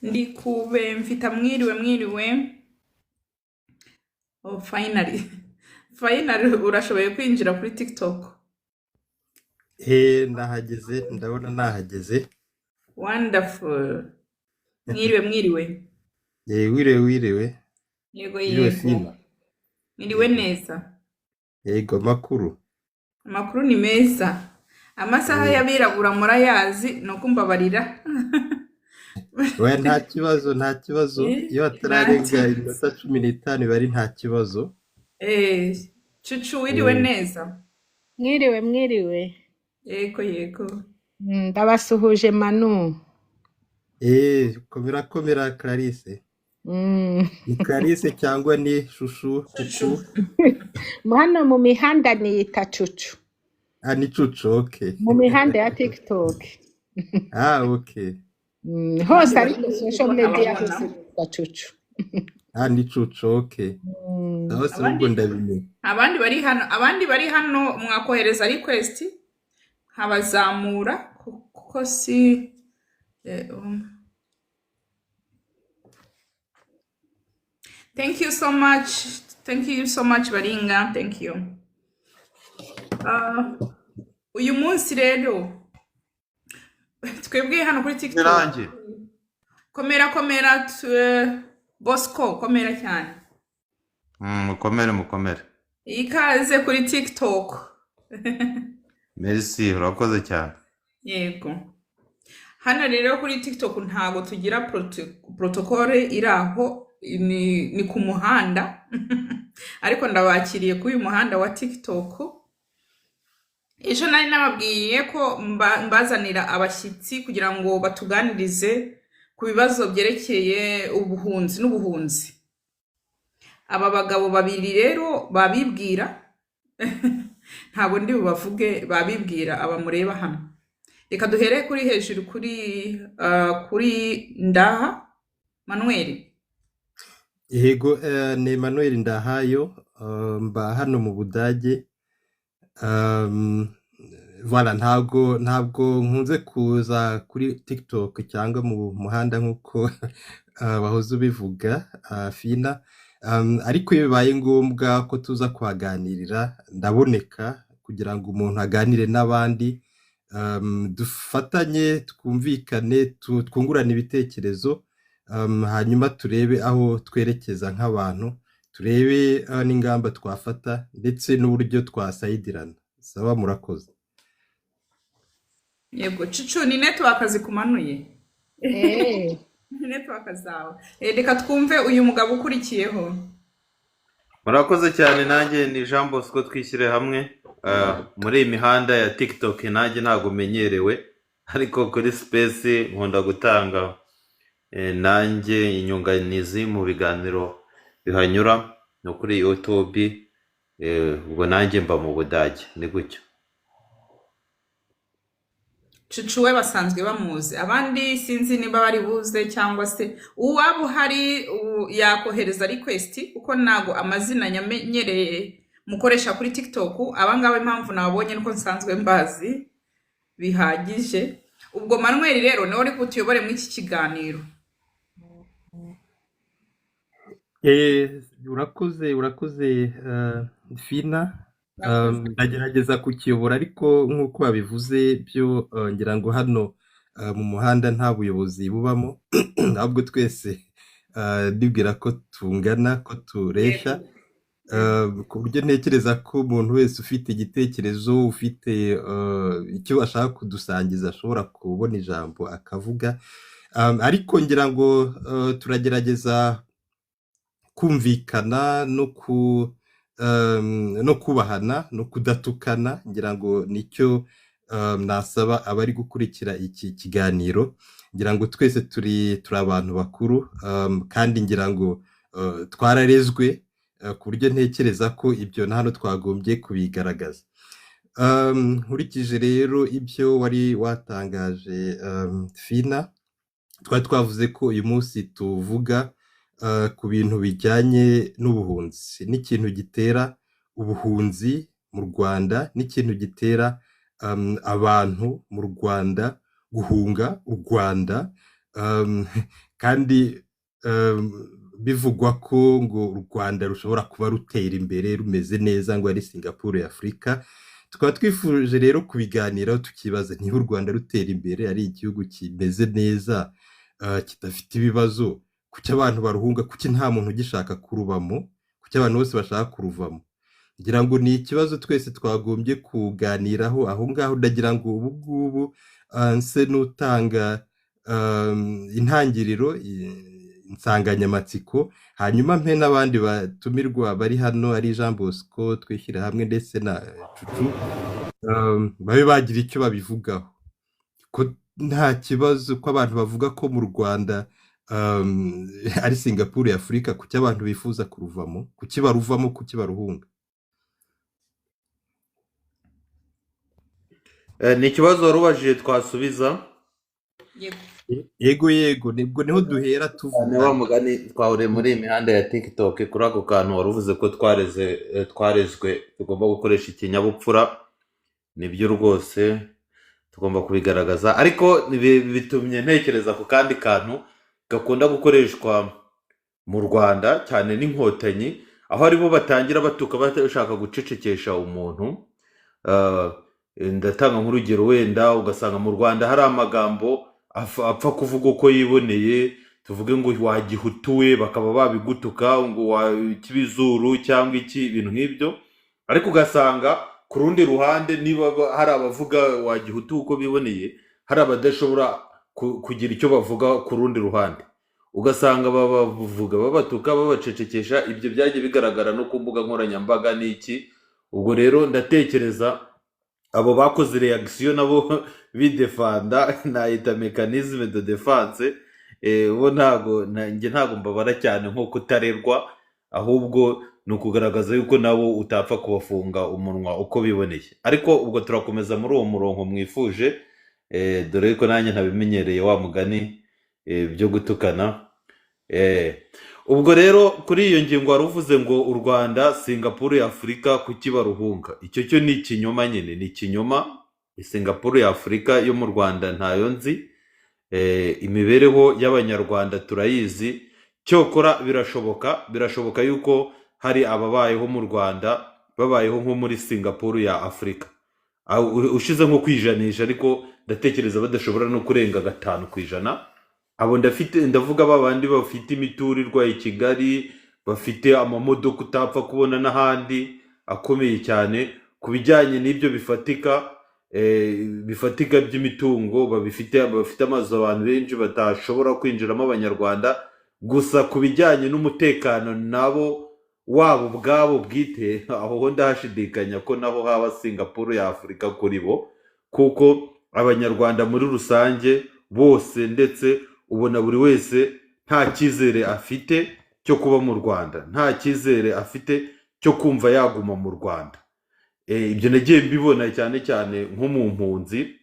Ndikube mfite mwiriwe mwiriwe. Oh, finally finally urashoboye kwinjira kuri TikTok. Nahageze, ndabona nahageze. Wonderful. Mwiriwe mwiriwe. Wiriwe wiriwe. Yego Wiriwe yego. Fina. Mwiriwe Yego. neza. Yego, makuru. Amakuru ni meza. Amasaha y'abirabura murayazi ni ukumbabarira. Oya, nta kibazo, nta kibazo. Iyo hatararenga Nta iminota 15 biba ari nta kibazo. Cucu wiriwe neza. Mwiriwe mwiriwe. Yego yego. Ndabasuhuje Manu. Komera komera Clarisse. Ni Clarisse cyangwa ni Shushu Cucu. Kuku? Hano mu mihanda niyita Cucu. Ah, ni Cucu, okay. Mu mihanda ya TikTok. Ah, okay. Hose Abandi ariko bari social media ntababona. hose nitwa Cucu. Ah, ni Cucu, okay. Aho se ubwo ndabimenya. Abandi bari hano mwakohereza request nkabazamura kuko si Thank you so much. Thank you so much Baringa. Thank you. Uyu munsi rero twebwe hano kuri TikTok. Birangiye. Komera komera Bosco, komera cyane. Mukomere mukomere. Ikaze kuri TikTok. Merci, urakoze cyane. Yego. Hano rero kuri TikTok ntago tugira protocole iri aho, ni ku muhanda. Ariko ndabakiriye kuri uyu muhanda wa TikTok. Ejo nari nababwiye ko mbazanira abashyitsi kugira ngo batuganirize ku bibazo byerekeye ubuhunzi n'ubuhunzi. Aba bagabo babiri rero babibwira, ntabwo ndi bubavuge, babibwira abamureba hano. Reka duhere kuri hejuru kuri Ndaha Manuel. Yego, ni Emmanuel Ndahayo, mba hano mu Budage. Voilà, ntabwo nkunze kuza kuri TikTok cyangwa mu muhanda nk'uko bahoze ubivuga, Fina. Ariko iyo bibaye ngombwa ko tuza kuhaganirira ndaboneka kugira ngo umuntu aganire n'abandi, dufatanye, twumvikane, twungurane ibitekerezo, hanyuma turebe aho twerekeza nk'abantu, turebe n'ingamba twafata ndetse n'uburyo twasayidirana. Sawa, murakoze. Yego, Cucu ni network zikumanuye. Ni network zawe. Reka twumve uyu mugabo ukurikiyeho. Murakoze cyane, nanjye ni Jean Bosco twishyire hamwe. Muri iyi mihanda ya TikTok nanjye ntabwo menyerewe, ariko kuri space nkunda gutanga nanjye inyunganizi mu biganiro bihanyura no kuri YouTube, ubwo nanjye mba mu Budage, ni gutyo. Cucu we basanzwe bamuzi, abandi sinzi niba bari buze cyangwa se uwaba uhari yakohereza request, kuko ntago amazina nyamenyereye mukoresha kuri TikTok. Abangaba impamvu nabonye nuko nsanzwe mbazi bihagije. Ubwo Manuel rero niwe uri butuyobore muri iki kiganiro. Urakoze, urakoze Fina. Ndagerageza kukiyobora, ariko nk'uko babivuze byo, ngira ngo hano Mu muhanda nta buyobozi bubamo, ahubwo twese ndibwira ko tungana, ko tureshya. Ku buryo ntekereza ko umuntu wese ufite igitekerezo, ufite icyo ashaka kudusangiza, ashobora kubona ijambo akavuga. Ariko ngira ngo turagerageza kumvikana no kubahana no kudatukana. Ngira ngo nicyo nasaba abari gukurikira iki kiganiro. Ngira ngo twese turi abantu bakuru, kandi ngira ngo twararezwe, ku buryo ntekereza ko ibyo na hano twagombye kubigaragaza. Nkurikije rero ibyo wari watangaje, Fina, twari twavuze ko uyu munsi tuvuga ku bintu bijyanye n'ubuhunzi, n'ikintu gitera ubuhunzi mu Rwanda, n'ikintu gitera abantu mu Rwanda guhunga u Rwanda, kandi bivugwa ko ngo u Rwanda rushobora kuba rutera imbere, rumeze neza, ngo ari Singapore ya Afurika. Tukaba twifuje rero kubiganiraho, tukibaza niba u Rwanda rutera imbere, ari igihugu kimeze neza, kidafite ibibazo, kuki abantu baruhunga? Kuki nta muntu ugishaka kurubamo? Kuki abantu bose bashaka kuruvamo? Ngira ngo ni ikibazo twese twagombye kuganiraho aho ngaho. Ndagira ngo ubu ngubu nse n'utanga intangiriro, insanganyamatsiko, hanyuma mpe n'abandi batumirwa bari hano, ari Jean Bosco Twishyira Hamwe ndetse na Cucu, babe bagira icyo babivugaho, ko nta kibazo ko abantu bavuga ko mu Rwanda ari Singapore ya Afurika. Kuki abantu bifuza kuruvamo? Kuki baruvamo? Kuki baruhunga? Ni ikibazo wari ubajije twasubiza. Yego. Yego, nibwo niho duhera Cyane tuvuga. Wa mugani twahuriye muri iyi mihanda ya TikTok kuri ako kantu wari uvuze ko twareze, twarezwe tugomba gukoresha ikinyabupfura. Nibyo rwose, tugomba kubigaragaza, ariko bitumye ntekereza ku kandi kantu gakunda gukoreshwa mu Rwanda cyane n'Inkotanyi, aho aribo batangira batuka bashaka gucecekesha umuntu. Ndatanga nk'urugero, wenda ugasanga mu Rwanda hari amagambo apfa kuvuga uko yiboneye, tuvuge ngo wagihutuwe, bakaba babigutuka ngo wa kibizuru cyangwa iki, ibintu nk'ibyo. Ariko ugasanga ku rundi ruhande, niba hari abavuga wagihutu uko biboneye, hari abadashobora kugira icyo bavuga ku rundi ruhande, ugasanga babavuga, babatuka, babacecekesha. Ibyo byagiye bigaragara no ku mbuga nkoranyambaga n'iki. Ubwo rero ndatekereza abo bakoze reaction nabo bidefanda, nayita mécanisme de défense. Bo ntago njye ntago mbabara cyane nko kutarerwa, ahubwo ni ukugaragaza yuko nabo utapfa kubafunga umunwa uko biboneye. Ariko ubwo turakomeza muri uwo murongo mwifuje, dore ko nanjye ntabimenyereye wa mugani, byo gutukana. Ubwo rero kuri iyo ngingo wari uvuze ngo u Rwanda Singapore ya Afurika, kuki baruhunga, icyo cyo ni ikinyoma nyine, ni ikinyoma. Singapore ya Afurika yo mu Rwanda ntayo nzi. Imibereho y'Abanyarwanda turayizi. Cyokora birashoboka yuko hari ababayeho mu Rwanda babayeho nko muri Singapore ya Afurika. Ushize nko kwijanisha, ariko ndatekereza badashobora no kurenga 5%. Abo ndafite, ndavuga ba bandi bafite imiturirwa i Kigali, bafite amamodoka utapfa kubona n'ahandi akomeye cyane. Ku bijyanye n'ibyo bifatika, bifatika by'imitungo babifite, bafite amazu abantu benshi batashobora kwinjiramo, Abanyarwanda. Gusa ku bijyanye n'umutekano nabo wabo ubwabo bwite, aho ho ndahashidikanya ko naho haba Singapore ya Afurika kuri bo, kuko Abanyarwanda muri rusange bose, ndetse ubona buri wese nta cyizere afite cyo kuba mu Rwanda, nta cyizere afite cyo kumva yaguma mu Rwanda. Ibyo nagiye mbibona cyane cyane nko mu mpunzi.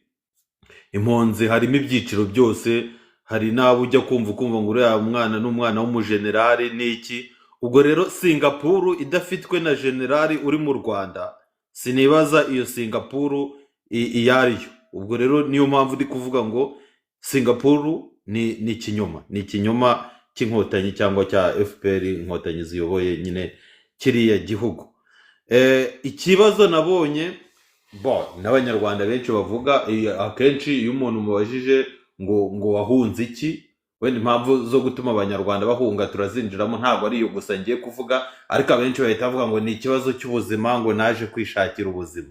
Impunzi harimo ibyiciro byose, hari n'abo ujya kumva ukumva ngo uriya mwana ni umwana w'umujenerali n'iki. Ubwo rero Singapuru idafitwe na generali uri mu Rwanda, sinibaza iyo Singapuru iyo ari yo. Ubwo rero niyo mpamvu ndi kuvuga ngo Singapuru ni ikinyoma, ni ikinyoma cy'Inkotanyi cyangwa cya FPR Inkotanyi ziyoboye nyine kiriya gihugu. Ikibazo nabonye bo n'Abanyarwanda benshi bavuga, akenshi iyo umuntu mubajije ngo wahunze iki. Wenda impamvu zo gutuma Abanyarwanda bahunga turazinjiramo, ntabwo ari iyo gusa ngiye kuvuga, ariko abenshi bahita bavuga ngo ni ikibazo cy'ubuzima, ngo naje kwishakira ubuzima.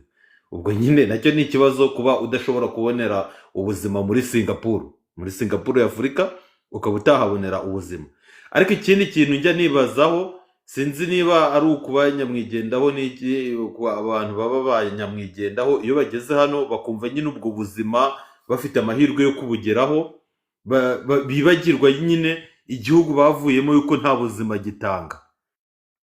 Ubwo nyine nacyo ni ikibazo, kuba udashobora kubonera ubuzima muri Singapuru, muri Singapuru ya Afurika ukaba utahabonera ubuzima. Ariko ikindi kintu njya nibazaho, sinzi niba ari ukuba nyamwigendaho n'iki, abantu baba ba nyamwigendaho iyo bageze hano bakumva nyine ubwo buzima bafite amahirwe yo kubugeraho, bibagirwa nyine igihugu bavuyemo yuko nta buzima gitanga,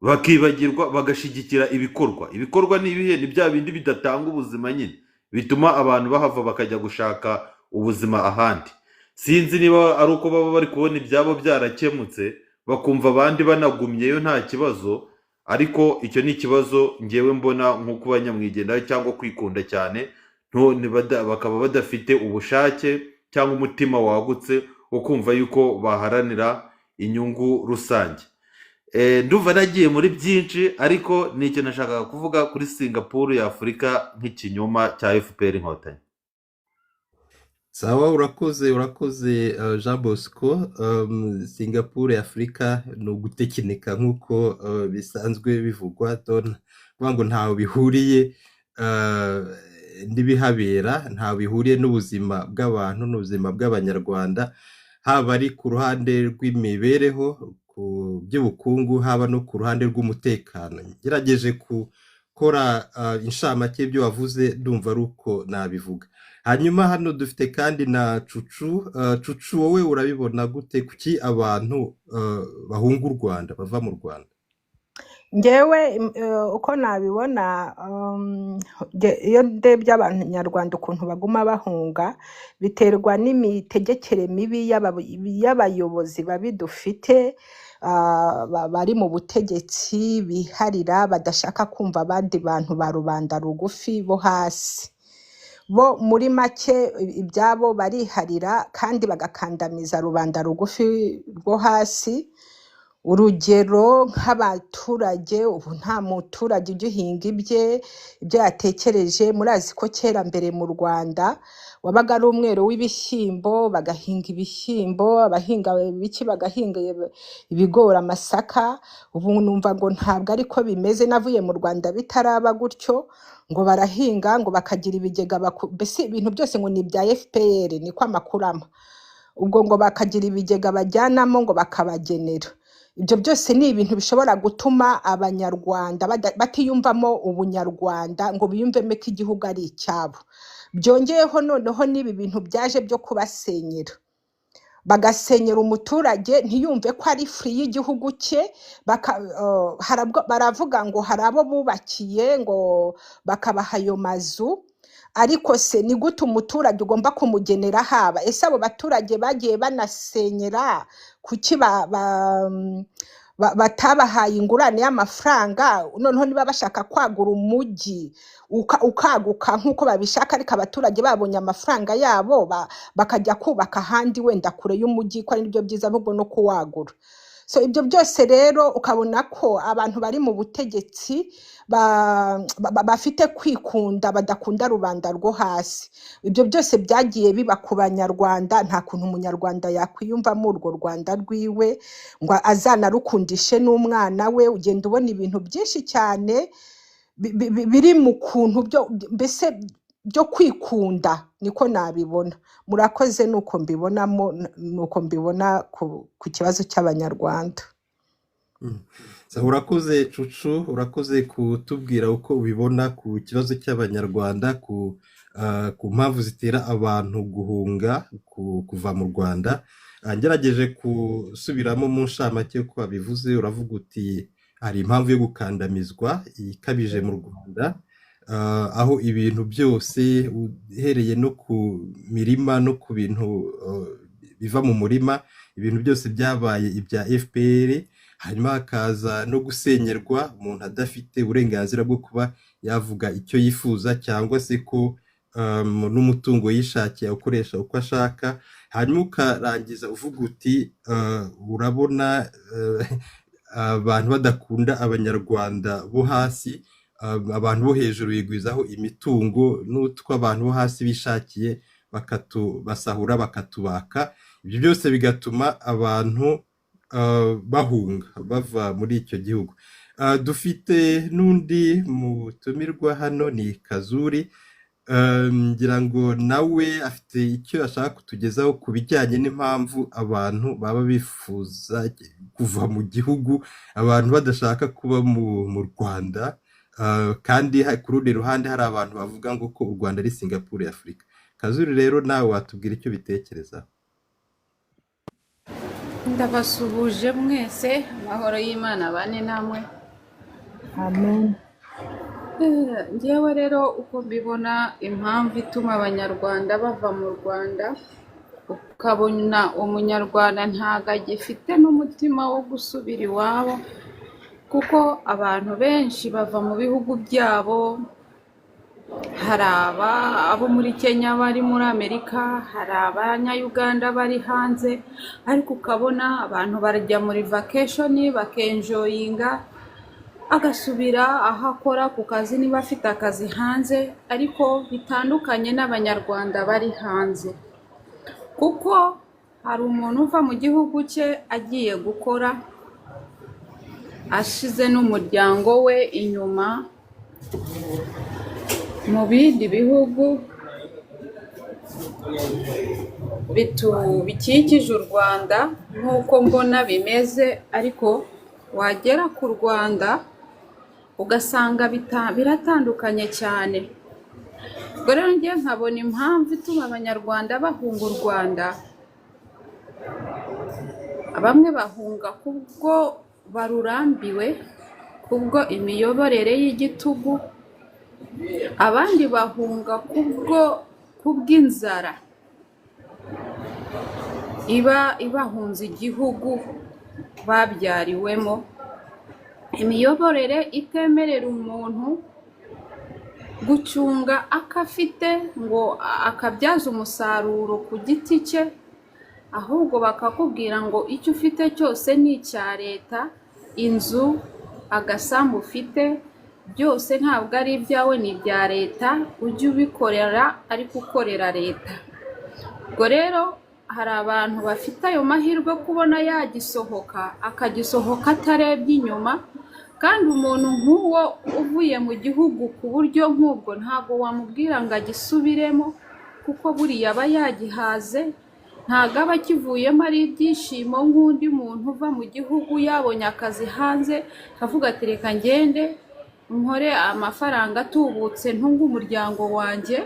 bakibagirwa bagashyigikira ibikorwa. Ibikorwa ni ibihe? Ni bya bindi bidatanga ubuzima nyine, bituma abantu bahava bakajya gushaka ubuzima ahandi. Sinzi niba ari uko baba bari kubona ibyabo byarakemutse, bakumva abandi banagumyeyo nta kibazo. Ariko icyo ni ikibazo ngewe mbona nko kuba nyamwigendaho cyangwa kwikunda cyane, bakaba badafite ubushake cyangwa umutima wagutse wo kumva yuko baharanira inyungu rusange. Ndumva nagiye muri byinshi, ariko ni icyo nashakaga kuvuga kuri Singapuru ya Afurika nk'ikinyoma cya FPR Inkotanyi. Sawa, urakoze, urakoze, Jean Bosco. Singapore ya Afurika ni ugutekinika nk'uko bisanzwe bivugwa, don kuvuga ngo ntaho bihuriye n'ibihabera, ntaho bihuriye n'ubuzima bw'abantu n'ubuzima bw'Abanyarwanda, haba ari ku ruhande rw'imibereho, ku by'ubukungu, haba no ku ruhande rw'umutekano. Ngerageje gukora inshamake y'ibyo wavuze, ndumva ari uko nabivuga. Hanyuma hano dufite kandi na Cucu. Cucu, wowe urabibona gute? Kuki abantu bahunga u Rwanda, bava mu Rwanda? Ngewe uko nabibona, iyo ndebye Abanyarwanda ukuntu baguma bahunga, biterwa n'imitegekere mibi y'abayobozi babi dufite, bari mu butegetsi, biharira, badashaka kumva abandi bantu ba rubanda rugufi bo hasi. Bo muri make ibyabo bariharira kandi bagakandamiza rubanda rugufi rwo hasi. Urugero nk'abaturage, ubu nta muturage ugihinga ibye, ibyo yatekereje. Murazi ko kera mbere mu Rwanda wabaga ari umwero w'ibishyimbo, bagahinga ibishyimbo, abahinga ibiki bagahinga ibigori, amasaka. Ubu numva ngo ntabwo ariko bimeze. Navuye mu Rwanda bitaraba gutyo, ngo barahinga, ngo bakagira ibigega, mbese ibintu byose ngo ni ibya FPR, niko amakuru ampa. Ubwo ngo bakagira ibigega bajyanamo, ngo bakabagenera. Ibyo byose ni ibintu bishobora gutuma Abanyarwanda batiyumvamo ubunyarwanda, ngo biyumvemo ko igihugu ari icyabo. Byongeyeho noneho n'ibi bintu byaje byo kubasenyera, bagasenyera umuturage ntiyumve ko ari free y'igihugu cye. Baravuga ngo hari abo bubakiye, ngo bakabaha ayo mazu, ariko se ni gute umuturage ugomba kumugenera haba? Ese abo baturage bagiye banasenyera, kuki batabahaye ingurane y'amafaranga? Noneho niba bashaka kwagura umujyi ukaguka nk'uko babishaka, ariko abaturage babonye amafaranga yabo, bakajya kubaka ahandi wenda kure y'umujyi, ko ari nibyo byiza ahubwo no kuwagura. So ibyo byose rero ukabona ko abantu bari mu butegetsi bafite kwikunda, badakunda rubanda rwo hasi. Ibyo byose byagiye biba ku Banyarwanda. Nta kuntu Umunyarwanda yakwiyumvamo urwo Rwanda rwiwe ngo azanarukundishe n'umwana we. Ugenda ubona ibintu byinshi cyane biri mu kuntu byo mbese byo kwikunda, niko nabibona. Murakoze, nuko mbibonamo, nuko mbibona ku kibazo cy'Abanyarwanda. So, urakoze Cucu, urakoze kutubwira uko ubibona ku kibazo cy'Abanyarwanda, ku mpamvu zitera abantu guhunga, kuva mu Rwanda. Ngerageje gusubiramo mu nshamake uko wabivuze, uravuga uti hari impamvu yo gukandamizwa ikabije mu Rwanda, aho ibintu byose uhereye no ku mirima no ku bintu biva mu murima, ibintu byose byabaye ibya FPR. Hanyuma hakaza no gusenyerwa, umuntu adafite uburenganzira bwo kuba yavuga icyo yifuza, cyangwa se ko n'umutungo yishakiye awukoresha uko ashaka. Hanyuma ukarangiza uvuga uti urabona abantu badakunda Abanyarwanda bo hasi, abantu bo hejuru bigwizaho imitungo n'utwo abantu bo hasi bishakiye. Bakatubasahura, bakatubaka. Ibyo byose bigatuma abantu bahunga, bava muri icyo gihugu. Dufite n'undi mutumirwa hano, ni Kazuri. Ngira ngo nawe afite icyo ashaka kutugezaho ku bijyanye n'impamvu abantu baba bifuza kuva mu gihugu, abantu badashaka kuba mu Rwanda, kandi ku rundi ruhande hari abantu bavuga ngo ko u Rwanda ari Singapore ya Afurika. Kazuri rero, nawe watubwira icyo ubitekerezaho. Ndabasuhuje mwese, amahoro y'Imana bane namwe. Amen. Njyewe rero uko mbibona, impamvu ituma Abanyarwanda bava mu Rwanda, ukabona Umunyarwanda ntabwo agifite n'umutima wo gusubira iwabo, kuko abantu benshi bava mu bihugu byabo. Hari aba abo muri Kenya bari muri Amerika, hari Abanyayuganda bari hanze, ariko ukabona abantu barajya muri vacation, bakenjoyinga, agasubira aho akora ku kazi niba afite akazi hanze, ariko bitandukanye n'Abanyarwanda bari hanze, kuko hari umuntu uva mu gihugu cye agiye gukora, ashize n'umuryango we inyuma mu bindi bihugu bikikije u Rwanda nk'uko mbona bimeze, ariko wagera ku Rwanda ugasanga biratandukanye cyane. Ubwo rero njye nkabona impamvu ituma Abanyarwanda bahunga u Rwanda, bamwe bahunga kubwo barurambiwe, kubwo imiyoborere y'igitugu, abandi bahunga kubw'inzara iba ibahunze igihugu babyariwemo, imiyoborere itemerera umuntu gucunga ako afite ngo akabyaza umusaruro ku giti cye, ahubwo bakakubwira ngo icyo ufite cyose ni icya leta, inzu, agasambu ufite, byose ntabwo ari ibyawe, ni ibya leta, ujye ubikorera ariko ukorera leta. Ubwo rero hari abantu bafite ayo mahirwe kubona yagisohoka, akagisohoka atarebye inyuma, kandi umuntu nk'uwo uvuye mu gihugu ku buryo nk'ubwo ntabwo wamubwira ngo agisubiremo, kuko buriya aba yagihaze, ntabwo aba akivuyemo ari ibyishimo nk'undi muntu uva mu gihugu yabonye akazi hanze, akavuga ati reka ngende nkore amafaranga atubutse ntunge umuryango wanjye.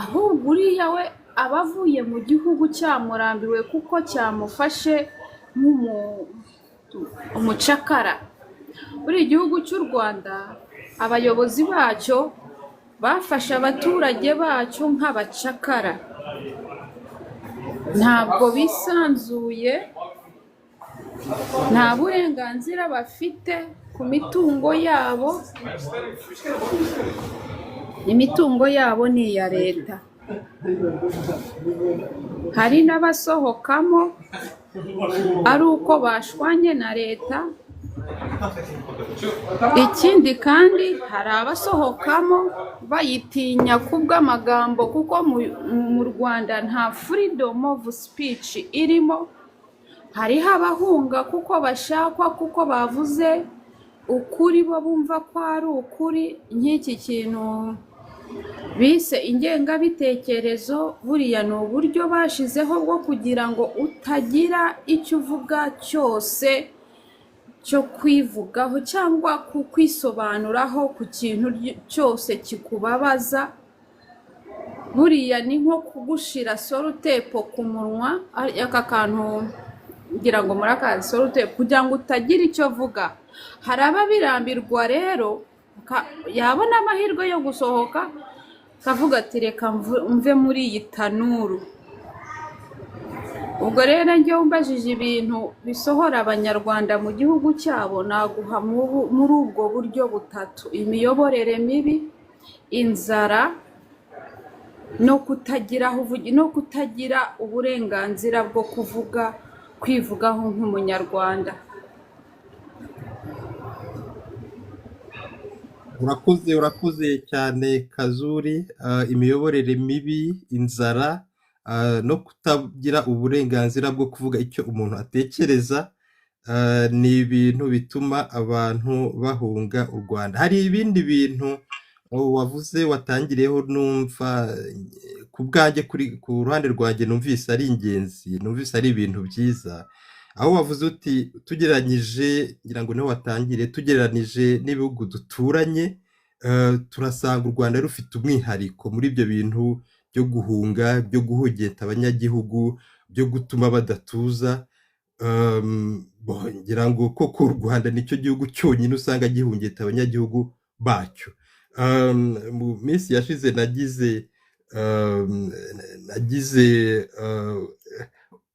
Ahubwo uriya we aba avuye mu gihugu cyamurambiwe, kuko cyamufashe nk'umucakara. Buri gihugu cy'u Rwanda, abayobozi bacyo bafashe abaturage bacyo nk'abacakara, ntabwo bisanzuye, nta burenganzira bafite ku mitungo yabo, imitungo yabo ni iya leta. Hari n'abasohokamo ari uko bashwanye na leta. Ikindi kandi, hari abasohokamo bayitinya kubw'amagambo, kuko mu Rwanda nta freedom of speech irimo. Hariho abahunga kuko bashakwa, kuko bavuze ukuri bo bumva ko ari ukuri, nk'iki kintu bise ingengabitekerezo. Buriya ni uburyo bashizeho bwo kugira ngo utagira icyo uvuga cyose cyo kwivugaho cyangwa ku kwisobanuraho ku kintu cyose kikubabaza. Buriya ni nko kugushira sellotape ku munwa, aka kantu ngira ngo murakazi, sellotape, kugira ngo utagira icyo avuga. Hari ababirambirwa rero, yabona amahirwe yo gusohoka akavuga ati reka mve muri iyi tanuru. Ubwo rero njyewe umbajije ibintu bisohora Abanyarwanda mu gihugu cyabo, naguha muri ubwo buryo butatu: imiyoborere mibi, inzara, no kutagira aho uvugira, no kutagira uburenganzira bwo kuvuga, kwivugaho nk'Umunyarwanda. Urakoze, urakoze cyane Kazuri. Imiyoborere mibi, inzara, no kutagira uburenganzira bwo kuvuga icyo umuntu atekereza, ni ibintu bituma abantu bahunga u Rwanda. Hari ibindi bintu wavuze watangiriyeho, numva ku bwanjye, kuri ku ruhande rwanjye numvise ari ingenzi, numvise ari ibintu byiza, aho wavuze uti tugereranyije, ngira ngo niho watangiriye, tugereranije n'ibihugu duturanye, turasanga u Rwanda rufite umwihariko muri ibyo bintu byo guhunga, byo guhugeta abanyagihugu, byo gutuma badatuza. Bon, ngira ngo koko u Rwanda nicyo gihugu cyonyine usanga gihungeta abanyagihugu bacyo. Mu minsi yashize nagize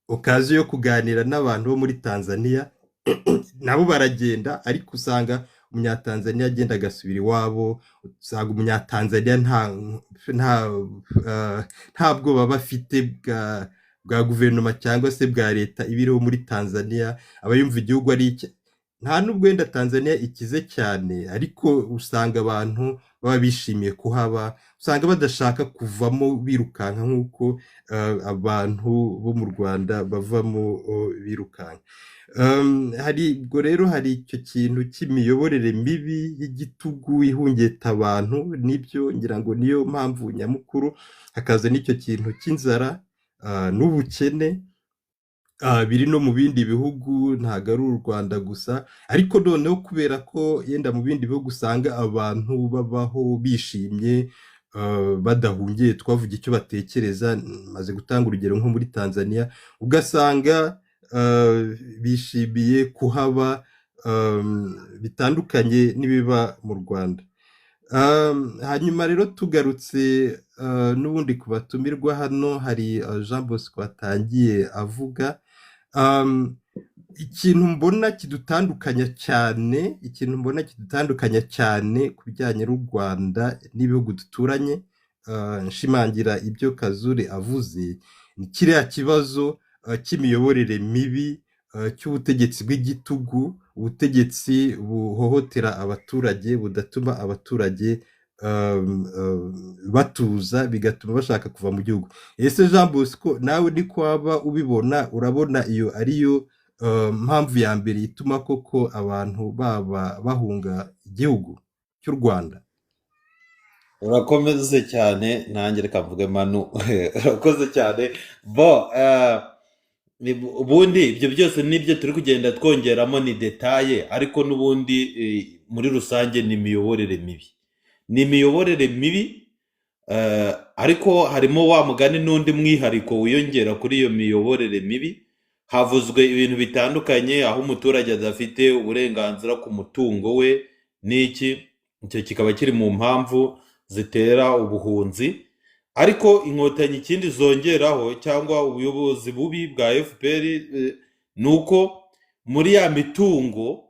occasion yo kuganira n'abantu bo muri Tanzania. Nabo baragenda, ariko usanga Umunyatanzania agenda agasubira iwabo. Usanga Umunyatanzania nta bwoba bafite bwa guverinoma cyangwa se bwa leta ibiriho muri Tanzania. Aba yumva igihugu ari icye. Nta nubwo wenda Tanzania ikize cyane, ariko usanga abantu baba bishimiye kuhaba, usanga badashaka kuvamo birukanka nk'uko abantu bo mu Rwanda bavamo birukanka. Hari ubwo rero hari icyo kintu cy'imiyoborere mibi y'igitugu ihungeta abantu, nibyo ngira ngo niyo mpamvu nyamukuru. Hakaza n'icyo kintu cy'inzara n'ubukene, biri no mu bindi bihugu, ntabwo ari u Rwanda gusa. Ariko noneho kubera ko yenda mu bindi bihugu usanga abantu babaho bishimye, badahungiye, twavuga icyo batekereza, maze gutanga urugero nko muri Tanzania, ugasanga bishimiye kuhaba, bitandukanye n'ibiba mu Rwanda. Hanyuma rero tugarutse n'ubundi ku batumirwa hano, hari Jean Bosco watangiye avuga. Ikintu mbona kidutandukanya cyane, ikintu mbona kidutandukanya cyane ku bijyanye n'u Rwanda n'ibihugu duturanye, nshimangira ibyo Kazuri avuze, ni kiriya kibazo cy'imiyoborere mibi, cy'ubutegetsi bw'igitugu, ubutegetsi buhohotera abaturage, budatuma abaturage batuza, bigatuma bashaka kuva mu gihugu. Ese Jean Bosco, nawe niko waba ubibona? Urabona iyo ariyo mpamvu ya mbere ituma koko abantu baba bahunga igihugu cy'u Rwanda? Urakoze cyane. Nanjye reka mvuge, Manu, urakoze cyane. Bo ubundi ibyo byose nibyo turi kugenda twongeramo, ni détails, ariko n'ubundi muri rusange ni imiyoborere mibi, ni imiyoborere mibi. Ariko harimo wa mugani n'undi mwihariko wiyongera kuri iyo miyoborere mibi. Havuzwe ibintu bitandukanye, aho umuturage adafite uburenganzira ku mutungo we n'iki, icyo kikaba kiri mu mpamvu zitera ubuhunzi. Ariko Inkotanyi ikindi zongeraho, cyangwa ubuyobozi bubi bwa FPR, ni uko muri ya mitungo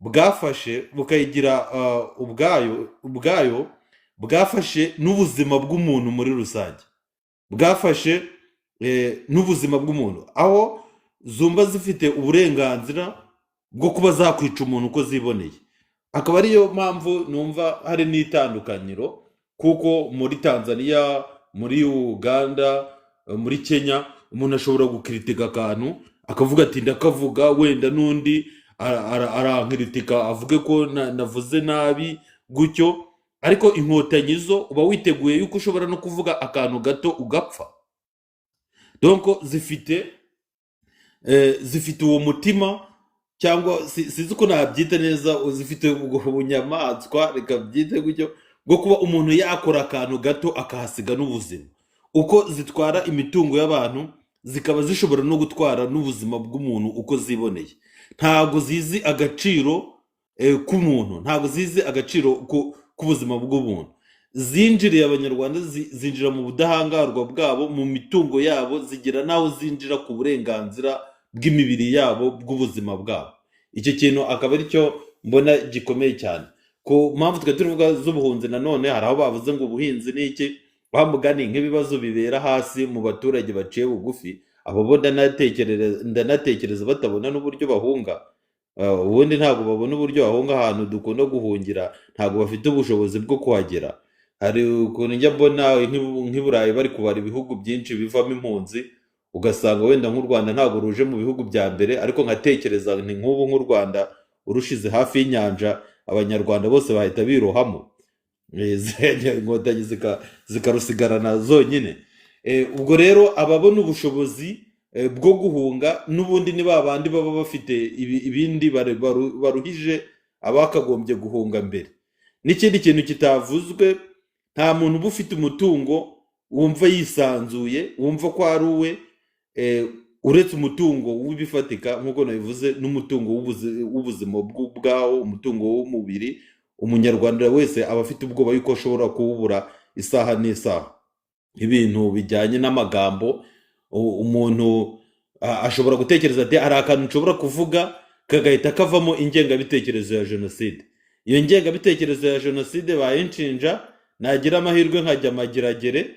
bwafashe bukayigira ubwayo, bwafashe n'ubuzima bw'umuntu muri rusange, bwafashe n'ubuzima bw'umuntu, aho zumva zifite uburenganzira bwo kuba zakwica umuntu uko ziboneye. Akaba ariyo mpamvu numva hari n'itandukaniro, kuko muri Tanzania, muri Uganda, muri Kenya, umuntu ashobora gukiritika akantu akavuga ati ndakavuga, wenda n'undi arankiritika avuge ko navuze nabi gutyo. Ariko Inkotanyi zo uba witeguye yuko ushobora no kuvuga akantu gato ugapfa. Donc zifite uwo mutima, cyangwa sinzi uko nabyita neza, zifite ubwo bunyamaswa, reka byite gutyo, bwo kuba umuntu yakora akantu gato akahasiga n'ubuzima. Uko zitwara imitungo y'abantu, zikaba zishobora no gutwara n'ubuzima bw'umuntu uko ziboneye. Ntabwo zizi agaciro k'umuntu, ntabwo zizi agaciro k'ubuzima bw'umuntu. Zinjiriye Abanyarwanda, zinjira mu budahangarwa bwabo, mu mitungo yabo, zigera n'aho zinjira ku burenganzira bw'imibiri yabo, bw'ubuzima bwabo. Icyo kintu akaba ari cyo mbona gikomeye cyane ku mpamvu twe tuvuga z'ubuhunzi. Nanone hari aho bavuze ngo ubuhinzi ni iki, wa mugani nk'ibibazo bibera hasi mu baturage baciye bugufi, abo bo ndanatekereza batabona n'uburyo bahunga. Ubundi ntabwo babona uburyo bahunga ahantu dukunda guhungira, ntabwo bafite ubushobozi bwo kuhagera. Hari ukuntu njya mbona nk'i Burayi bari kubara ibihugu byinshi bivamo impunzi, ugasanga wenda nk'u Rwanda ntabwo ruje mu bihugu bya mbere, ariko nkatekereza nti nk'ubu nk'u Rwanda urushize hafi y'inyanja, Abanyarwanda bose bahita birohamo. Inkotanyi zikarusigarana zonyine. Ubwo rero ababona ubushobozi bwo guhunga n'ubundi ni ba bandi baba bafite ibindi baruhije abakagombye guhunga mbere. N'ikindi kintu kitavuzwe, nta muntu uba ufite umutungo wumva yisanzuye, wumva ko ari uwe, uretse umutungo w'ibifatika nk'uko nabivuze, n'umutungo w'ubuzima bwawo, umutungo w'umubiri. Umunyarwanda wese aba afite ubwoba yuko ashobora kuwubura isaha n'isaha. Ibintu bijyanye n'amagambo, umuntu ashobora gutekereza ati hari akantu nshobora kuvuga kagahita kavamo ingengabitekerezo ya jenoside. Iyo ngengabitekerezo ya jenoside bayinshinja, nagira amahirwe nkajya Mageragere,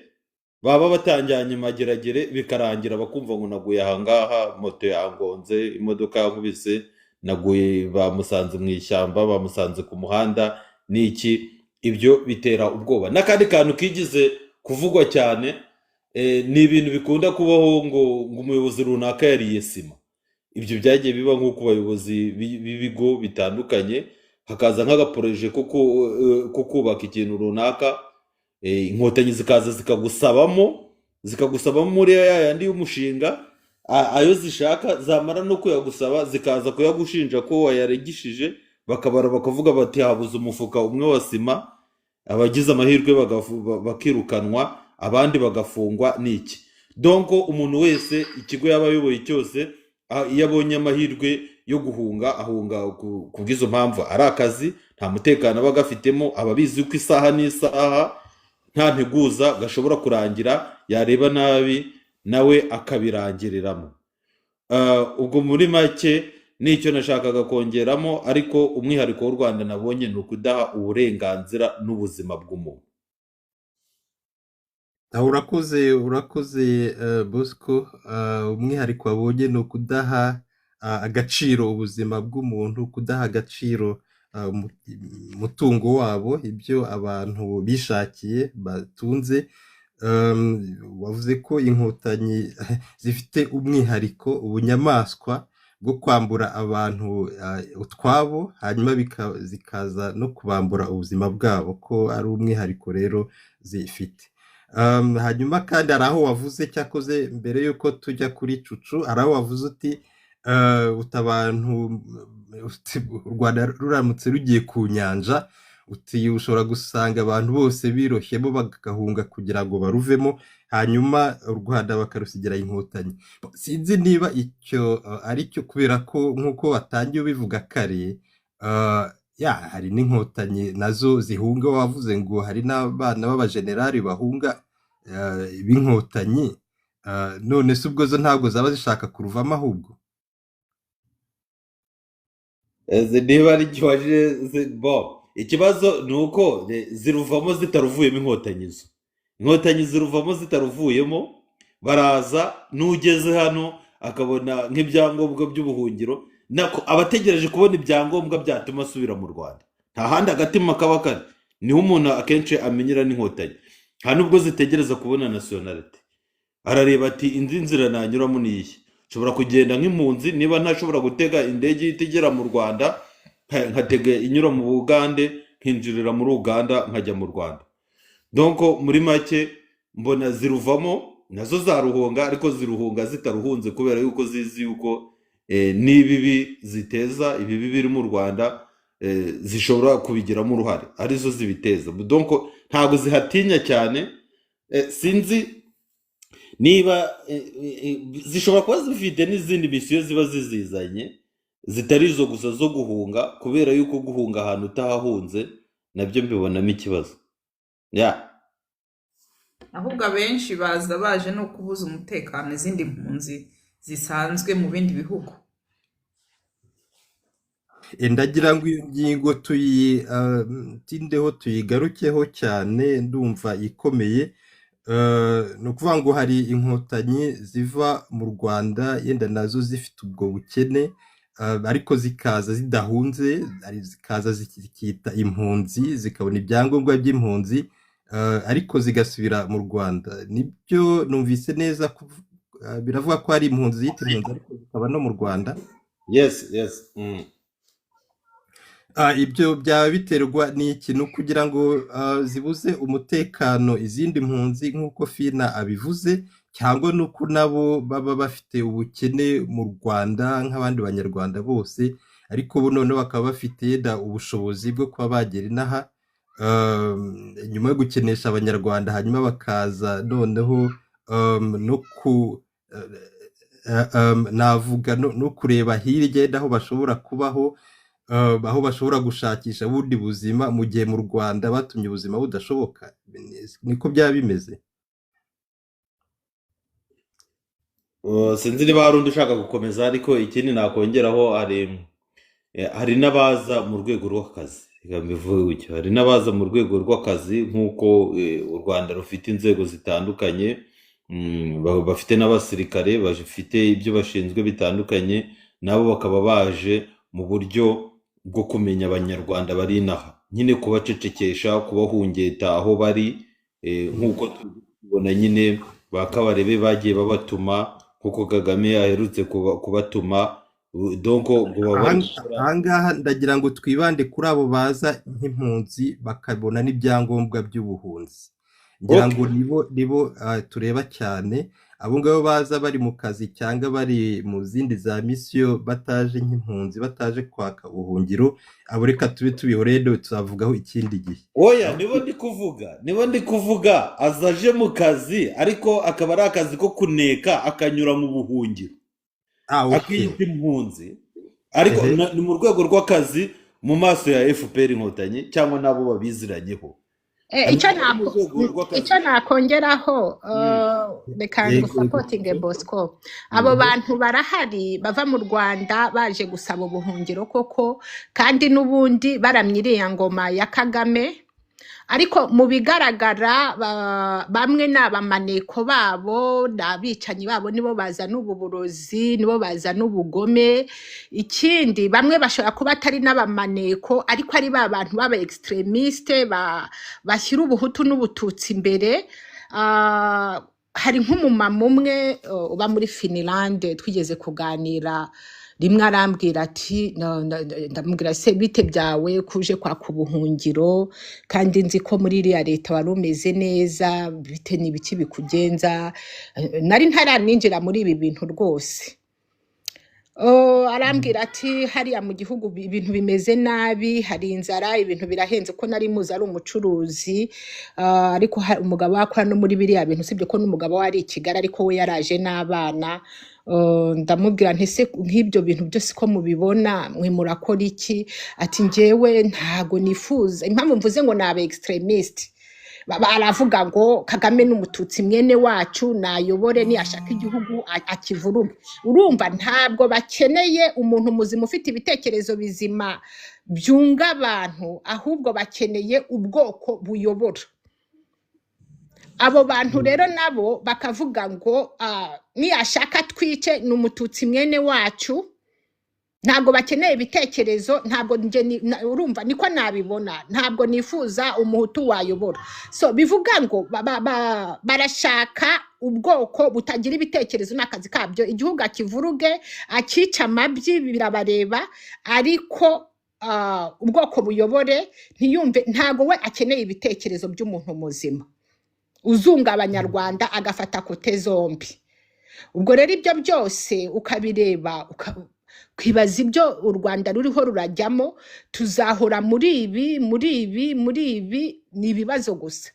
baba batanjyanye Mageragere bikarangira bakumva ngo naguye ahangaha, moto yangonze, imodoka yankubise, naguye, bamusanze mu ishyamba, bamusanze ku muhanda, n'iki. Ibyo bitera ubwoba. N'akandi kantu kigize kuvugwa cyane, ni ibintu bikunda kubaho ngo umuyobozi runaka yariye sima. Ibyo byagiye biba nko ku bayobozi b'ibigo bitandukanye, hakaza nk'agaprojet ko kubaka ikintu runaka, inkotanyi zikaza zikagusabamo muri ya yandi y'umushinga ayo zishaka, zamara no kuyagusaba zikaza kuyagushinja ko wayaregishije, bakabara bakavuga bati habuze umufuka umwe wa sima. Abagize amahirwe bakirukanwa, abandi bagafungwa n'iki. Donc umuntu wese, ikigo yaba ayoboye cyose, iyo abonye amahirwe yo guhunga ahunga ku bw'izo mpamvu. Ari akazi nta mutekano aba agafitemo, aba abizi ko isaha n'isaha nta nteguza gashobora kurangira, yareba nabi nawe akabirangiriramo. Ubwo muri make nicyo nashakaga kongeramo, ariko umwihariko w'u Rwanda nabonye ni ukudaha uburenganzira n'ubuzima bw'umuntu. Aho urakoze, urakoze, Bosco. Umwihariko wabonye ni ukudaha agaciro ubuzima bw'umuntu, kudaha agaciro umutungo wabo, ibyo abantu bishakiye batunze. Wavuze ko inkotanyi zifite umwihariko, ubunyamaswa bwo kwambura abantu utwabo, hanyuma zikaza no kubambura ubuzima bwabo, ko ari umwihariko rero zifite. Hanyuma kandi hari aho wavuze, cyakoze mbere y'uko tujya kuri Cucu, hari aho wavuze uti uti abantu, uti u Rwanda ruramutse rugiye ku nyanja, uti ushobora gusanga abantu bose biroshyemo bagahunga kugira ngo baruvemo, hanyuma u Rwanda bakarusigira inkotanyi. Sinzi niba icyo ari cyo, kubera ko nk'uko watangiye ubivuga kare, ya hari n'inkotanyi nazo zihunga. Wavuze ngo hari n'abana b'abajenerali bahunga b'inkotanyi. None se ubwo zo ntabwo zaba zishaka kuruvamo ahubwo? Niba ari cyo waje bo ikibazo ni uko ziruvamo zitaruvuyemo. Inkotanyi zo, inkotanyi ziruvamo zitaruvuyemo. Baraza, n'ugeze hano akabona nk'ibyangombwa by'ubuhungiro, nako aba ategereje kubona ibyangombwa byatuma asubira mu Rwanda. Nta handi agatima kaba kari, niho umuntu akenshi amenyera n'inkotanyi. Nta nubwo zitegereza kubona nationalité. Arareba ati indi nzira nanyuramo ni iyi, nshobora kugenda nk'impunzi, niba ntashobora gutega indege ihita igera mu Rwanda, nkatega inyura mu Bugande, nkinjirira muri Uganda, nkajya mu Rwanda. Donc muri make mbona ziruvamo nazo zaruhunga, ariko ziruhunga zitaruhunze, kubera yuko zizi yuko n'ibibi ziteza, ibibi biri mu Rwanda, zishobora kubigiramo uruhare, arizo zibiteza. Donc ntabwo zihatinya cyane. Sinzi niba zishobora kuba zifite n'izindi mission ziba zizizanye zitari izo gusa zo guhunga, kubera yuko guhunga ahantu utahahunze nabyo mbibonamo ikibazo ya. Ahubwo abenshi baza baje no kubuza umutekano izindi mpunzi zisanzwe mu bindi bihugu. Ndagira ngo iyo ngingo tuyitindeho, tuyigarukeho cyane, ndumva ikomeye. Ni ukuvuga ngo hari inkotanyi ziva mu Rwanda yenda nazo zifite ubwo bukene. ariko zikaza zidahunze, zikaza zikita impunzi, zikabona ibyangombwa by'impunzi, ariko zigasubira mu Rwanda. Nibyo numvise neza, biravuga ko hari impunzi ziyita impunzi ariko zikaba no mu Rwanda. Yes. Ibyo byaba biterwa n'iki? Ni ukugira ngo zibuze umutekano izindi mpunzi nk'uko Fina abivuze, cyangwa nuko nabo baba bafite ubukene mu Rwanda nk'abandi banyarwanda bose, ariko ubu noneho bakaba bafite yenda ubushobozi bwo kuba bagera inaha, nyuma yo gukenesha abanyarwanda, hanyuma bakaza noneho no ku navuga no kureba hirya yenda aho bashobora kubaho, aho bashobora gushakisha ubundi buzima, mu gihe mu Rwanda batumye ubuzima budashoboka. Niko byaba bimeze. Sinzi niba hari undi ushaka gukomeza, ariko ikindi nakongeraho, hari n'abaza mu rwego rw'akazi. Reka mbivuge gutyo, hari n'abaza mu rwego rw'akazi nk'uko u Rwanda rufite inzego zitandukanye, bafite n'abasirikare bafite ibyo bashinzwe bitandukanye, nabo bakaba baje mu buryo bwo kumenya abanyarwanda bari inaha, nyine kubacecekesha, kubahungeta aho bari, nk'uko tubona nyine ba Kabarebe bagiye babatuma, nk'uko Kagame aherutse kubatuma, donc ngo babone gukora. Ahangaha ndagira ngo twibande kuri abo baza nk'impunzi bakabona n'ibyangombwa by'ubuhunzi. Ngira ngo nibo tureba cyane, abo ngabo baza bari mu kazi cyangwa bari mu zindi za misiyo, bataje nk'impunzi, bataje kwaka ubuhungiro, abo reka tube tubihoreye, tuzavugaho ikindi gihe. Oya, nibo ndi kuvuga aza aje mu kazi, ariko akaba ari akazi ko kuneka, akanyura mu buhungiro, akiyita impunzi, ariko ni mu rwego rw'akazi mu maso ya FPR Inkotanyi cyangwa n'abo babiziranyeho. Icyo Ariko mu rwego rw'akazi. Icyo nakongeraho, reka ngusapotinge Bosco. Abo bantu barahari bava mu Rwanda baje gusaba ubuhungiro koko, kandi n'ubundi baramye iriya ngoma ya Kagame, ariko mu bigaragara bamwe ni abamaneko babo, ni abicanyi babo, nibo bazana ubu burozi, nibo bazana ubugome. Ikindi, bamwe bashobora kuba atari n'abamaneko, ariko ari ba bantu b'aba extremiste bashyira ubuhutu n'ubututsi imbere. Hari nk'umumama umwe uba muri Finlande twigeze kuganira rimwe, arambwira ati, ndamubwira se bite byawe kuje kwaka ubuhungiro, kandi nzi ko muri iriya leta wari umeze neza, bite n'ibiki bikugenza? Nari ntaraninjira muri ibi bintu rwose. Oh, arambwira ati hariya mu gihugu ibintu bimeze nabi, hari inzara, ibintu birahenze, ko nari muzi ari umucuruzi, ariko umugabo we akora no muri biriya bintu, usibye ko n'umugabo we ari i Kigali, ariko we yaraje n'abana. Ndamubwira nti se nk'ibyo bintu byose ko mubibona, mwe murakora iki? Ati njyewe ntago nifuza. Impamvu mvuze ngo ni aba extremiste, aravuga ngo Kagame ni umututsi mwene wacu, nayobore, niyashaka igihugu akivuruge. Urumva ntabwo bakeneye umuntu muzima ufite ibitekerezo bizima byunga abantu, ahubwo bakeneye ubwoko buyobora. Abo bantu rero nabo bakavuga ngo niyashaka twice, ni umututsi mwene wacu, ntabwo bakeneye ibitekerezo. Ntabwo nje urumva niko nabibona, ntabwo nifuza umuhutu wayobora. So bivuga ngo barashaka ubwoko butagira ibitekerezo n'akazi kabyo, igihugu akivuruge, akica amabyi, birabareba, ariko ubwoko buyobore, ntiyumve, ntabwo we akeneye ibitekerezo by'umuntu muzima uzunga abanyarwanda agafata kote zombi. Ubwo rero ibyo byose ukabireba, ukibaza ibyo u Rwanda ruriho rurajyamo, tuzahora muri ibi, muri ibi, muri ibi, ni ibibazo gusa.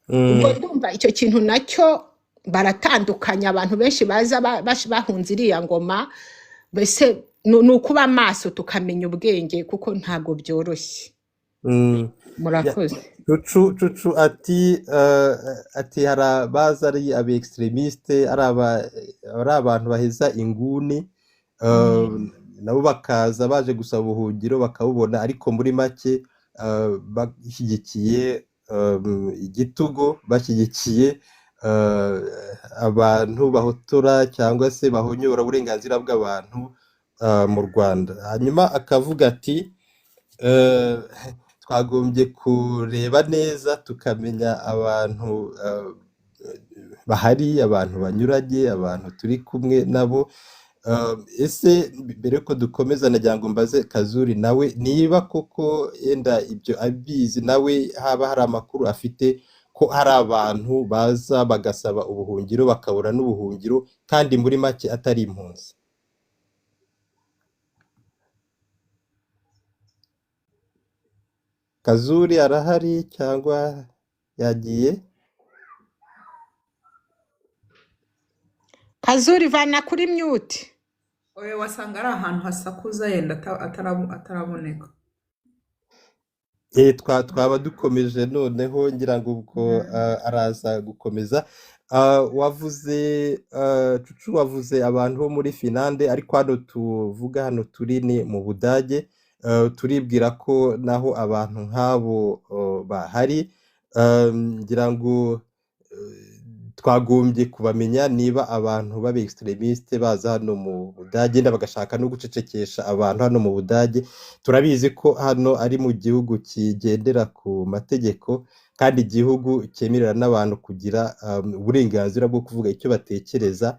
Ubwo ndumva icyo kintu nacyo baratandukanya. Abantu benshi baza bahunze iriya ngoma, mbese ni ukuba amaso tukamenya ubwenge, kuko ntabwo byoroshye. Murakoze. Cucu ati hari abaza ari aba extremiste, ari abantu baheza inguni, nabo bakaza baje gusaba ubuhungiro bakabubona, ariko muri make bashyigikiye igitugu, bashyigikiye abantu bahotora cyangwa se bahonyora uburenganzira bw'abantu. mu Rwanda. Hanyuma akavuga ati twagombye kureba neza tukamenya abantu bahari, abantu banyuranye, abantu turi kumwe nabo. Ese mbere yuko dukomeza nagira ngo mbaze Kazuri nawe niba koko yenda ibyo abizi, nawe haba hari amakuru afite ko hari abantu baza bagasaba ubuhungiro bakabura n'ubuhungiro kandi muri make atari impunzi. Kazuri arahari cyangwa yagiye? Kazuri, vana kuri mute. Oya, wasanga ari ahantu hasakuza yenda ataraboneka. Twaba dukomeje noneho, ngira ngo ubwo araza gukomeza. Wavuze Cucu, wavuze abantu bo muri Finlande, ariko hano tuvuga, hano turi ni mu Budage. Turibwira ko naho abantu nk'abo bahari. Ngira ngo twagombye kubamenya niba abantu b'aba extremiste baza hano mu Budage bagashaka no gucecekesha abantu hano mu Budage. Turabizi ko hano ari mu gihugu kigendera ku mategeko, kandi igihugu cyemerera n'abantu kugira uburenganzira bwo kuvuga icyo batekereza,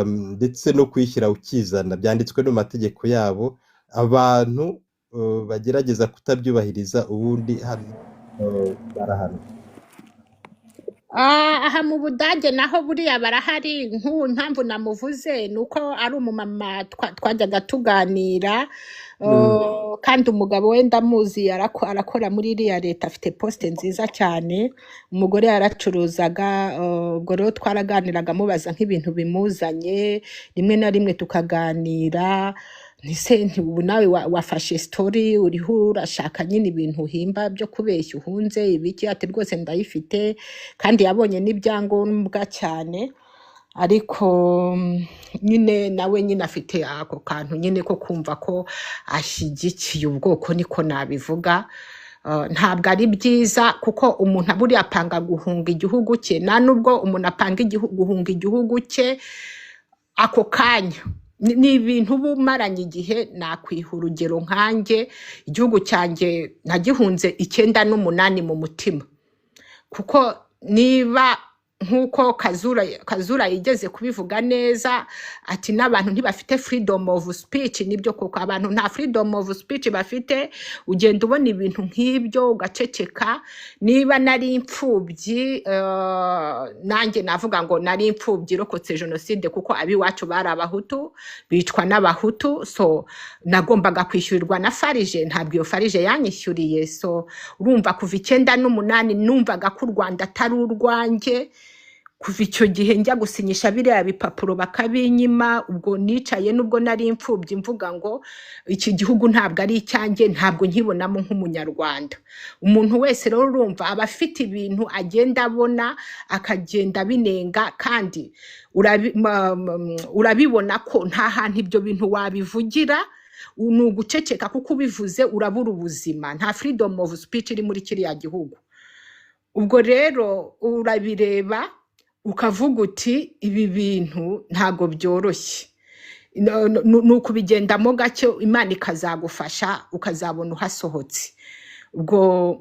ndetse no kwishyira ukizana, byanditswe no mu mategeko yabo. Abantu bagerageza kutabyubahiriza ubundi hano barahanwa. Aha mu Budage naho buriya barahari. Nk'ubu impamvu namuvuze ni uko ari umumama twajyaga tuganira, kandi umugabo we ndamuzi, arakora muri iriya leta, afite poste nziza cyane. Umugore yaracuruzaga. Ubwo rero twaraganiraga, mubaza nk'ibintu bimuzanye, rimwe na rimwe tukaganira. Ntise nti ubu nawe wafashe story, uriho urashaka nyine ibintu uhimba byo kubeshya, uhunze ibiki? Ati rwose ndayifite, kandi yabonye n'ibyangombwa cyane. Ariko nyine nawe nyine afite ako kantu nyine ko kumva ko ashyigikiye ubwoko, niko nabivuga. Ntabwo ari byiza, kuko umuntu buriya apanga guhunga igihugu cye, nta nubwo umuntu apanga guhunga igihugu cye ako kanya. Ni ibintu uba umaranye igihe. Nakwiha urugero nkanjye, igihugu cyanjye nagihunze 98 mu mutima, kuko niba nk'uko Kazura yigeze kubivuga neza ati n'abantu ntibafite freedom of speech. Nibyo koko, abantu nta freedom of speech bafite. Ugenda ubona ibintu nk'ibyo ugaceceka. Niba nari imfubyi, nanjye navuga ngo nari imfubyi irokotse jenoside, kuko ab'iwacu bari Abahutu, bicwa n'Abahutu, so nagombaga kwishyurirwa na FARG. Ntabwo iyo FARG yanyishyuriye. So urumva, kuva 98 numvaga ko u Rwanda atari urwanjye. Kuva icyo gihe njya gusinyisha biriya bipapuro bakabinyima, ubwo nicaye nubwo nari imfubyi mvuga ngo iki gihugu ntabwo ari icyanjye, ntabwo nkibonamo nk'Umunyarwanda. Umuntu wese rero urumva aba afite ibintu agenda abona, akagenda abinenga, kandi urabibona ko nta hantu ibyo bintu wabivugira, ni uguceceka, kuko ubivuze urabura ubuzima. Nta freedom of speech iri muri kiriya gihugu. Ubwo rero urabireba ukavuga uti ibi bintu ntabwo byoroshye. Ni ukubigendamo gake, Imana ikazagufasha ukazabona uhasohotse. Ubwo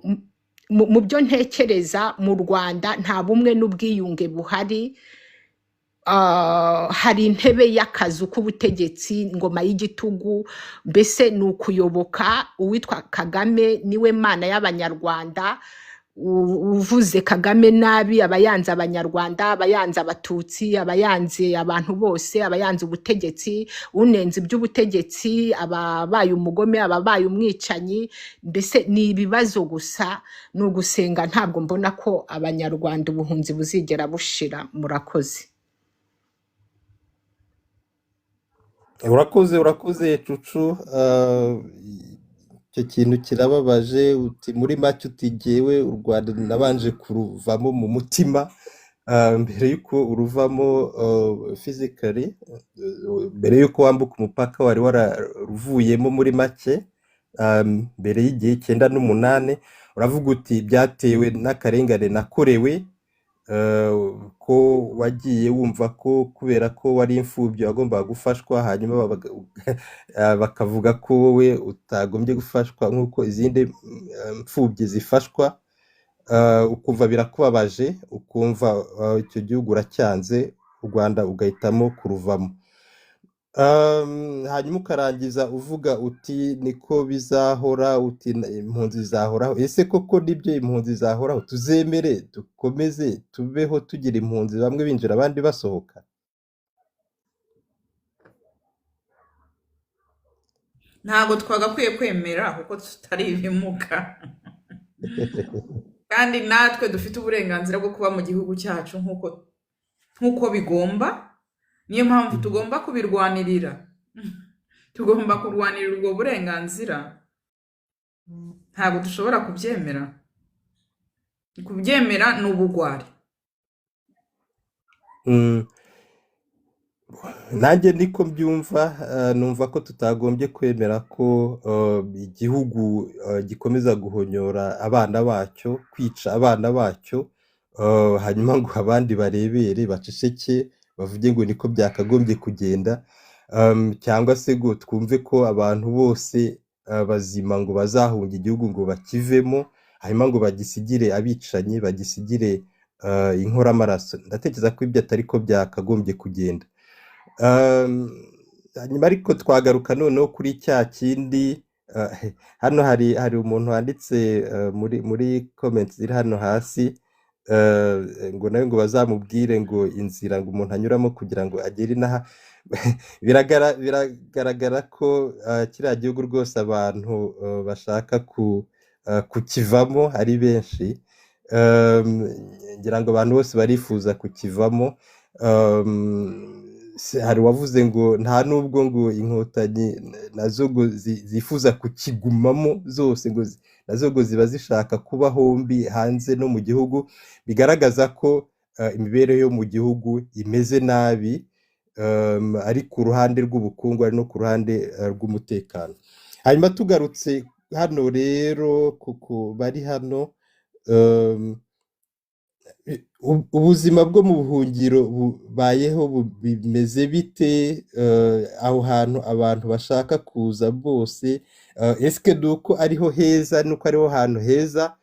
mu byo ntekereza, mu Rwanda nta bumwe n'ubwiyunge buhari. Hari intebe y'akazu k'ubutegetsi, ingoma y'igitugu, mbese ni ukuyoboka uwitwa Kagame, niwe Mana y'Abanyarwanda. Uvuze Kagame nabi aba yanze Abanyarwanda, aba yanze Abatutsi, aba yanze abantu bose, aba yanze ubutegetsi. Unenze iby'ubutegetsi aba abaye umugome, aba abaye umwicanyi. Mbese ni ibibazo gusa, ni ugusenga. Ntabwo mbona ko Abanyarwanda ubuhunzi buzigera bushira. Murakoze. Urakoze, urakoze Cucu. Icyo kintu kirababaje. Uti muri make uti jyewe u Rwanda nabanje kuruvamo mu mutima mbere y'uko uruvamo physically, mbere y'uko wambuka umupaka wari wararuvuyemo muri make mbere y'igihe 98. Uravuga uti byatewe n'akarengane nakorewe. ko wagiye wumva ko kubera ko wari imfubyi wagombaga gufashwa, hanyuma bakavuga ko wowe utagombye gufashwa nk'uko izindi mfubyi zifashwa, ukumva birakubabaje, ukumva icyo gihugu uracyanze, u Rwanda ugahitamo kuruvamo. Hanyuma ukarangiza uvuga uti niko bizahora, uti impunzi zahoraho. Ese koko nibyo, impunzi zahoraho? Tuzemere dukomeze tubeho tugira impunzi, bamwe binjira abandi basohoka? Ntabwo twagakwiye kwemera kuko tutari ibimuga, kandi natwe dufite uburenganzira bwo kuba mu gihugu cyacu nk'uko bigomba. Niyo mpamvu tugomba kubirwanirira, tugomba kurwanirira ubwo burenganzira. Ntabwo dushobora kubyemera. Kubyemera ni ubugwari. Nanjye niko mbyumva, numva ko tutagombye kwemera ko igihugu gikomeza guhonyora abana bacyo, kwica abana bacyo, hanyuma ngo abandi barebere baceceke bavuge ngo niko byakagombye kugenda, cyangwa se ngo twumve ko abantu bose bazima ngo bazahunga igihugu ngo bakivemo, hanyuma ngo bagisigire abicanyi, bagisigire inkoramaraso. Ndatekereza ko ibyo atari ko byakagombye kugenda. Hanyuma ariko twagaruka noneho kuri cya kindi, hano hari umuntu wanditse muri comments ziri hano hasi, ngo nawe ngo bazamubwire ngo inzira ngo umuntu anyuramo kugira ngo agere inaha. Biragaragara ko kiriya gihugu rwose abantu bashaka kukivamo ari benshi. Ngira ngo abantu bose barifuza kukivamo. Hari uwavuze ngo nta nubwo ngo inkotanyi nazo ngo zifuza kukigumamo zose, ngo nazo ngo ziba zishaka kuba hombi hanze no mu gihugu. Bigaragaza ko imibereho yo mu gihugu imeze nabi, ari ku ruhande rw'ubukungu ari no ku ruhande rw'umutekano. Hanyuma tugarutse hano rero kuko bari hano, ubuzima bwo mu buhungiro bubayeho bimeze bite? Aho hantu abantu bashaka kuza bose, eske nuko ariho heza, nuko ariho hantu heza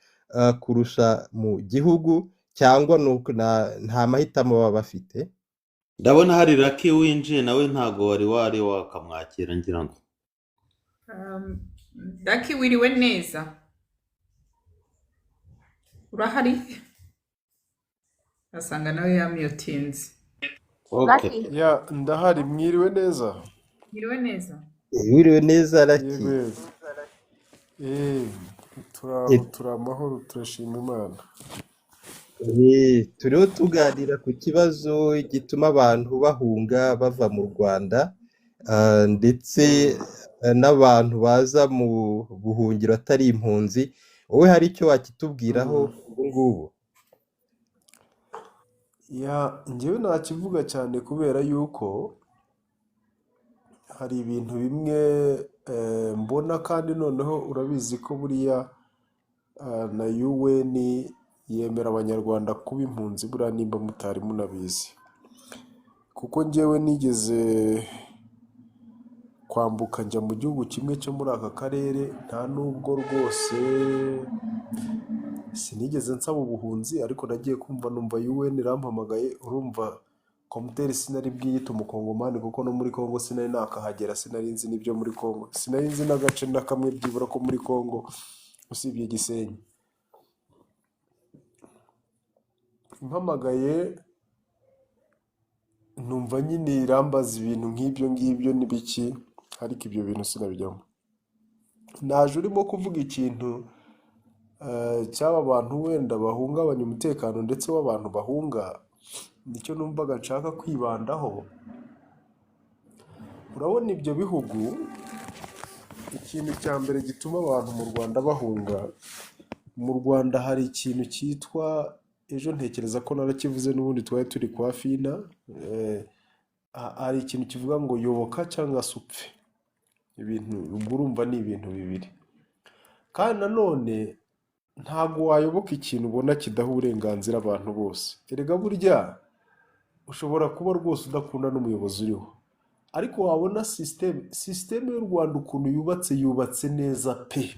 kurusha mu gihugu, cyangwa nuko nta mahitamo baba bafite? Ndabona hari Lucky winjiye, nawe ntago wari wakamwakira ngira ngo. Lucky, wiriwe neza, urahari? Asanga nawe yamyotinze. Okay. Lucky. Ya, ndahari, mwiriwe neza. Wiriwe neza. Wiriwe neza Lucky. Yego yego. Turaho, turi amahoro, turashima Imana. Turiho tuganira ku kibazo gituma abantu bahunga bava mu Rwanda, ndetse n'abantu baza mu buhungiro atari impunzi. Wowe hari icyo wakitubwiraho ubu ngubu? Ya, njyewe nakivuga cyane kubera yuko hari ibintu bimwe mbona, kandi noneho urabizi ko buriya na UN yemera abanyarwanda kuba impunzi, buriya nimba mutari munabizi, kuko njyewe nigeze kwambuka njya mu gihugu kimwe cyo muri aka karere, nta nubwo rwose sinigeze nsaba ubuhunzi, ariko nagiye kumva numva UN irampamagaye. Urumva komuteri sinari bwiyite umukongomani, kuko no muri Kongo sinari nakahagera, sinari nzi n'ibyo muri Kongo, sinari nzi n'agace na kamwe byibura ko muri Kongo usibye Gisenyi. Impamagaye numva nyine irambaza ibintu nk'ibyo ngibyo n'ibiki, ariko ibyo bintu sinabijyamo. Naje urimo kuvuga ikintu cy'aba bantu wenda bahungabanya umutekano ndetse w'abantu bahunga, nicyo numvaga nshaka kwibandaho. Urabona ibyo bihugu, ikintu cya mbere gituma abantu mu Rwanda bahunga, mu Rwanda hari ikintu cyitwa, ejo ntekereza ko narakivuze n'ubundi twari turi kwa Fina, hari ikintu kivuga ngo yoboka cyangwa se upfe. Ibintu ubwo urumva ni ibintu bibiri. Kandi nanone Ntabwo wayoboka ikintu ubona kidaha uburenganzira abantu bose. Erega burya ushobora kuba rwose udakunda n'umuyobozi uriho, ariko wabona système y'u Rwanda ukuntu yubatse, yubatse neza pe,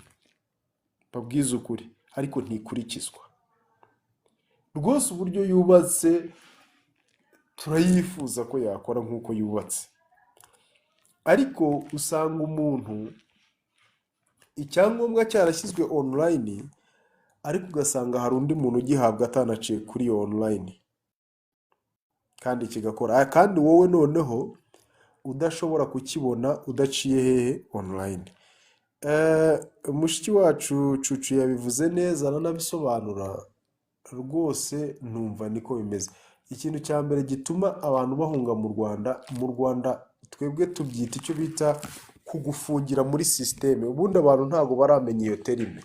babwize ukuri, ariko ntikurikizwa rwose. Uburyo yubatse turayifuza ko yakora nk'uko yubatse, ariko usanga umuntu icyangombwa cyarashyizwe online, ariko ugasanga hari undi muntu ugihabwa atanaciye kuri iyo online kandi kigakora. Kandi wowe noneho udashobora kukibona udaciye hehe? Online. Mushiki wacu Cucu yabivuze neza, aranabisobanura rwose, numva niko bimeze. Ikintu cya mbere gituma abantu bahunga mu Rwanda, mu Rwanda twebwe tubyita icyo bita kugufungira muri système. Ubundi abantu ntabwo baramenya iyo terme.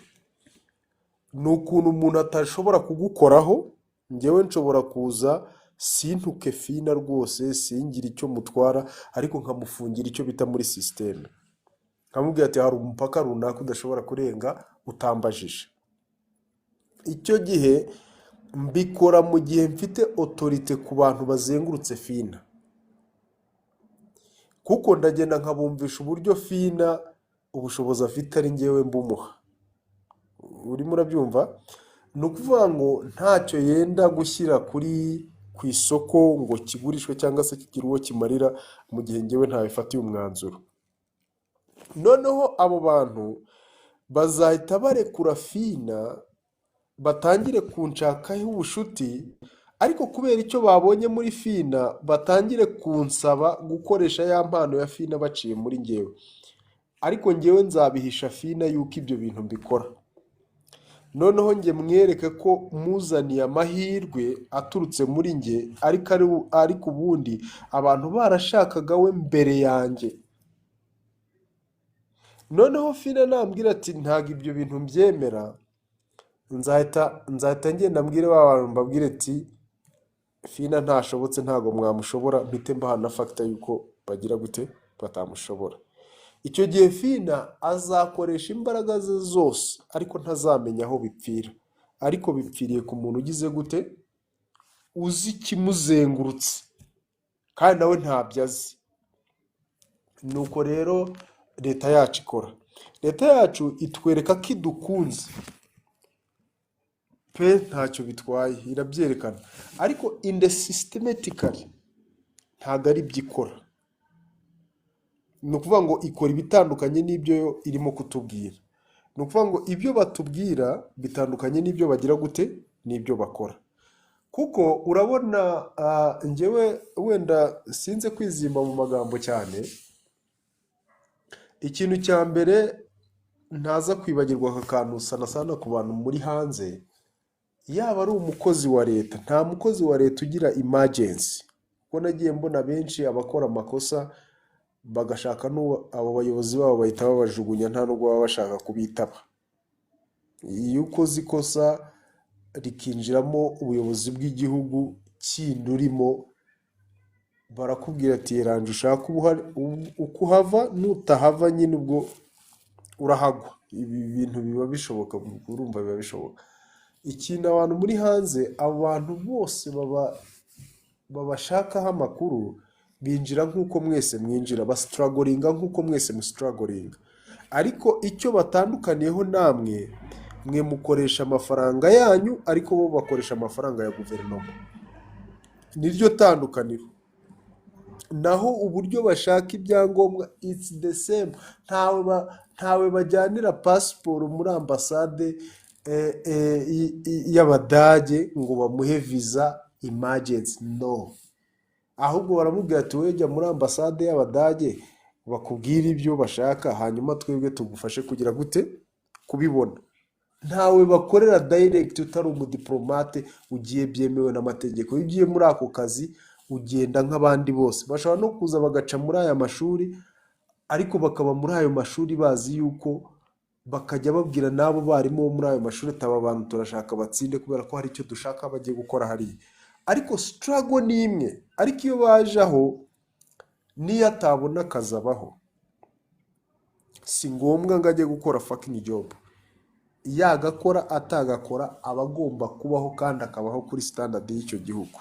Ni ukuntu umuntu atashobora kugukoraho. Njyewe nshobora kuza sintuke Fina rwose, singire icyo mutwara, ariko nkamufungira icyo bita muri système, nkamubwira ati: "Hari umupaka runaka udashobora kurenga utambajije." Icyo gihe mbikora mu gihe mfite autorité ku bantu bazengurutse Fina, kuko ndagenda nkabumvisha uburyo Fina ubushobozi afite ari ngewe mbumuha. Urimo urabyumva? Ni ukuvuga ngo ntacyo yenda gushyira ku isoko ngo kigurishwe cyangwa se kigire uwo kimarira mu gihe ngewe ntabifatiye umwanzuro. Noneho abo bantu bazahita barekura Fina, batangire kunshakaho ubushuti, ariko kubera icyo babonye muri Fina, batangire kunsaba gukoresha ya mpano ya Fina baciye muri ngewe. Ariko ngewe nzabihisha Fina yuko ibyo bintu mbikora. Noneho njye mwereke ko muzaniye amahirwe aturutse muri njye, ariko ubundi abantu barashakaga we mbere yanjye. Noneho Fina nambwira ati: "Ntabwo ibyo bintu mbyemera," nzahita ngenda mbwire ba bantu, mbabwire ati: "Fina ntashobotse, ntabwo mwamushobora." Mpite mbaha na fact yuko bagira gute? Batamushobora. Icyo gihe Fina azakoresha imbaraga ze zose, ariko ntazamenya aho bipfira. Ariko bipfiriye ku muntu ugize gute? Uzi ikimuzengurutse, kandi nawe ntabyo azi. Nuko rero leta yacu ikora. Leta yacu itwereka ko idukunze pe, ntacyo bitwaye, irabyerekana, ariko in the systematically ntabwo ari byo ikora. Ni ukuvuga ngo ikora ibitandukanye n'ibyo yo irimo kutubwira. Ni ukuvuga ngo ibyo batubwira bitandukanye n'ibyo bagira gute? N'ibyo bakora. Kuko urabona, njyewe wenda sinze kwizimba mu magambo cyane. Ikintu cya mbere ntaza kwibagirwa, aka kantu sana sana ku bantu muri hanze, yaba ari umukozi wa leta, nta mukozi wa leta ugira emergency. Kuko nagiye mbona benshi abakora amakosa bagashaka n'uwo abo bayobozi babo bahita babajugunya, nta nubwo baba bashaka kubitaba. Iyo ukoze ikosa rikinjiramo ubuyobozi bw'igihugu kindi urimo, barakubwira ati: "Eranje ushake uko uhava, nutahava nyine ubwo urahagwa." Ibi bintu biba bishoboka, urumva biba bishoboka. Ikintu abantu muri hanze, abo bantu bose baba babashakaho amakuru, binjira nk'uko mwese mwinjira, bastrugglinga nk'uko mwese mustrugglinga, ariko icyo batandukaniyeho namwe, mwe mukoresha amafaranga yanyu, ariko bo bakoresha amafaranga ya guverinoma. Niryo tandukaniro. Naho uburyo bashaka ibyangombwa, it's the same. Ntawe bajyanira pasiporo muri ambasade y'Abadage ngo bamuhe visa emergency, no. Ahubwo baramubwira ati: "Wowe jya muri ambasade y'Abadage bakubwire ibyo bashaka, hanyuma twebwe tugufashe kugira gute? Kubibona." Ntawe bakorera direct utari umudiplomate ugiye byemewe n'amategeko. Iyo ugiye muri ako kazi ugenda nk'abandi bose. Bashobora no kuza bagaca muri aya mashuri, ariko bakaba muri ayo mashuri bazi yuko bakajya babwira n'abo barimu bo muri ayo mashuri ati: "Aba bantu turashaka batsinde kubera ko hari icyo dushaka bagiye gukora hariya." Ariko struggle ni imwe. Ariko iyo baje aho, n'iyo atabona akazi abaho, si ngombwa ngo ajye gukora fucking job. Yagakora atagakora, aba agomba kubaho kandi akabaho kuri standard y'icyo gihugu.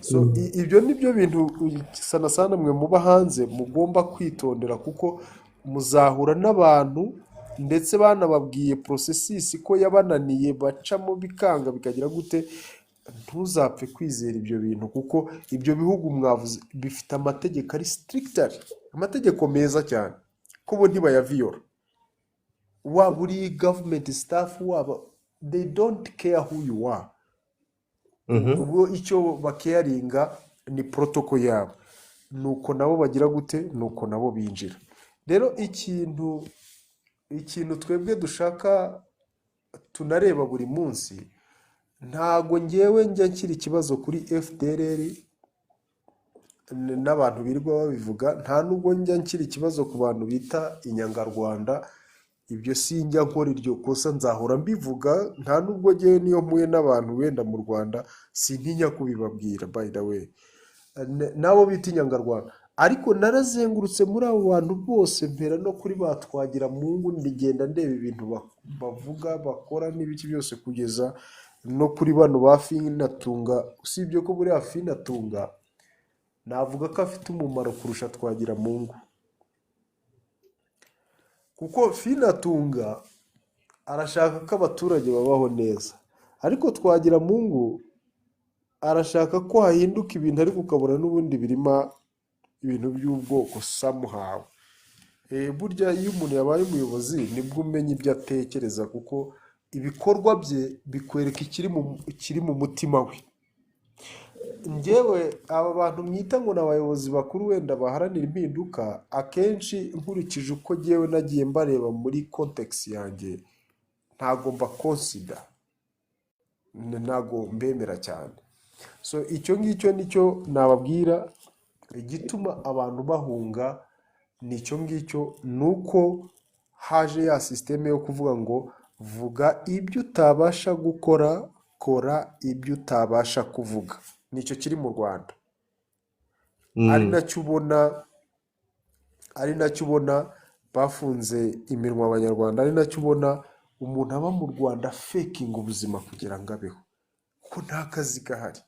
So ibyo ni byo bintu sana sana mwe muba hanze mugomba kwitondera, kuko muzahura n'abantu ndetse banababwiye processes ko yabananiye, bacamo bikanga bikagira gute. Ntuzapfe kwizera ibyo bintu, kuko ibyo bihugu mwavuze bifite amategeko ari strictly, amategeko meza cyane, ko bo ntibayaviyora. Waba uri government staff, waba, they don't care who you are. Ubwo icyo bakeyaringa ni protocol yabo, nuko nabo bagira gute, nuko nabo binjira. Rero ikintu twebwe dushaka tunareba buri munsi, ntago ngewe njya nshyira ikibazo kuri FDLR n'abantu birirwa babivuga, nta nubwo njya nshyira ikibazo ku bantu bita inyangarwanda. Ibyo sinjya nkora iryo kosa, nzahora mbivuga. Nta nubwo ngewe niyo mpuye n'abantu wenda mu Rwanda sintinya kubibabwira, by the way, n'abo bita inyangarwanda. Ariko narazengurutse muri abo bantu bose, mpera no kuri ba Twagiramungu, ndigenda ndeba ibintu bavuga, bakora n'ibiki byose, kugeza no kuri bano ba Finatunga. Usibye ko buriya Finatunga navuga ko afite umumaro kurusha Twagiramungu, kuko Finatunga arashaka ko abaturage babaho neza, ariko Twagiramungu arashaka ko hahinduka ibintu, ariko ukabona n'ubundi birimo ibintu by'ubwoko somehow. Burya iyo umuntu yabaye umuyobozi nibwo umenya ibyo atekereza, kuko ibikorwa bye bikwereka ikiri mu mutima we. Njyewe aba bantu mwita ngo ni abayobozi bakuru wenda baharanira impinduka, akenshi nkurikije uko njyewe nagiye mbareba muri context yanjye, ntago mbaconsider, ntago mbemera cyane. So icyo ngicyo nicyo nababwira. Igituma abantu bahunga ni icyo ngicyo, ni uko haje ya système yo kuvuga ngo vuga ibyo utabasha gukora, kora ibyo utabasha kuvuga. Nicyo kiri mu Rwanda, ari nacyo ubona bafunze iminwa abanyarwanda, ari nacyo ubona umuntu aba mu Rwanda afekinga ubuzima kugira ngo abeho, kuko nta kazi gahari.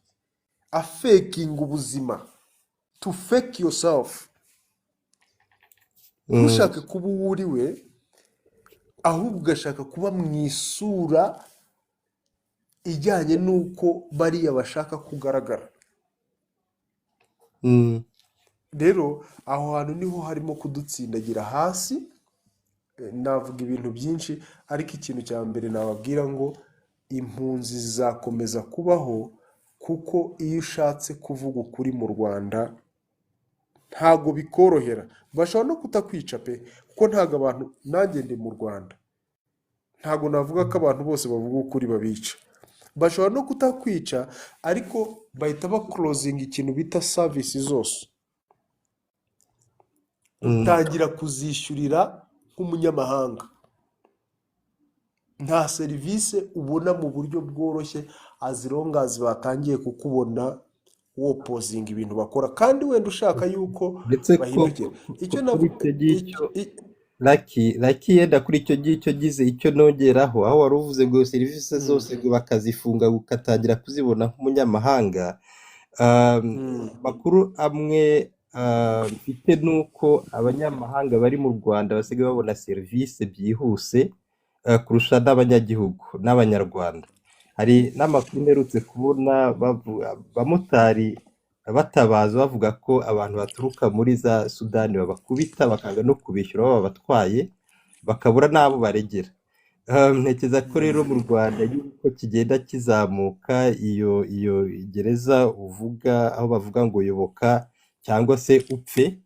Afekinga ubuzima, to fake yourself. Ntushake kuba uwo uri we, ahubwo ugashaka kuba mu isura ijyanye n'uko bariya bashaka kugaragara. Rero aho hantu niho harimo kudutsindagira hasi. Navuga ibintu byinshi, ariko ikintu cya mbere nababwira ngo impunzi zizakomeza kubaho, kuko iyo ushatse kuvuga ukuri mu Rwanda ntago bikorohera. Bashobora no kutakwica pe, kuko ntago abantu, nanjye ndi mu Rwanda, ntago navuga ko abantu bose bavuga ukuri babica. Bashobora no kutakwica, ariko bahita baclosinga ikintu bita service zose, utangira kuzishyurira nk'umunyamahanga. Nta serivisi ubona mu buryo bworoshye, as long as batangiye kukubona wopposinga ibintu bakora, kandi wenda ushaka yuko Ndetse ko bahindukira. Icyo kuri navuga icyo ngicyo, Lucky, yenda kuri icyo ngicyo gize icyo nongeraho, aho wari uvuze ngo serivisi zose ngo bakazifunga ugatangira kuzibona nk'umunyamahanga. Amakuru amwe mfite ni uko abanyamahanga bari mu Rwanda basigaye babona serivisi byihuse kurusha n'abanyagihugu n'abanyarwanda. Hari n'amakuru mperutse kubona abamotari batabaza bavuga ko abantu baturuka muri za Sudani babakubita bakanga no kubishyura babatwaye, bakabura n'abo baregera. Ntekereza ko rero mu Rwanda yuko kigenda kizamuka, iyo gereza uvuga, aho bavuga ngo yoboka cyangwa se upfe.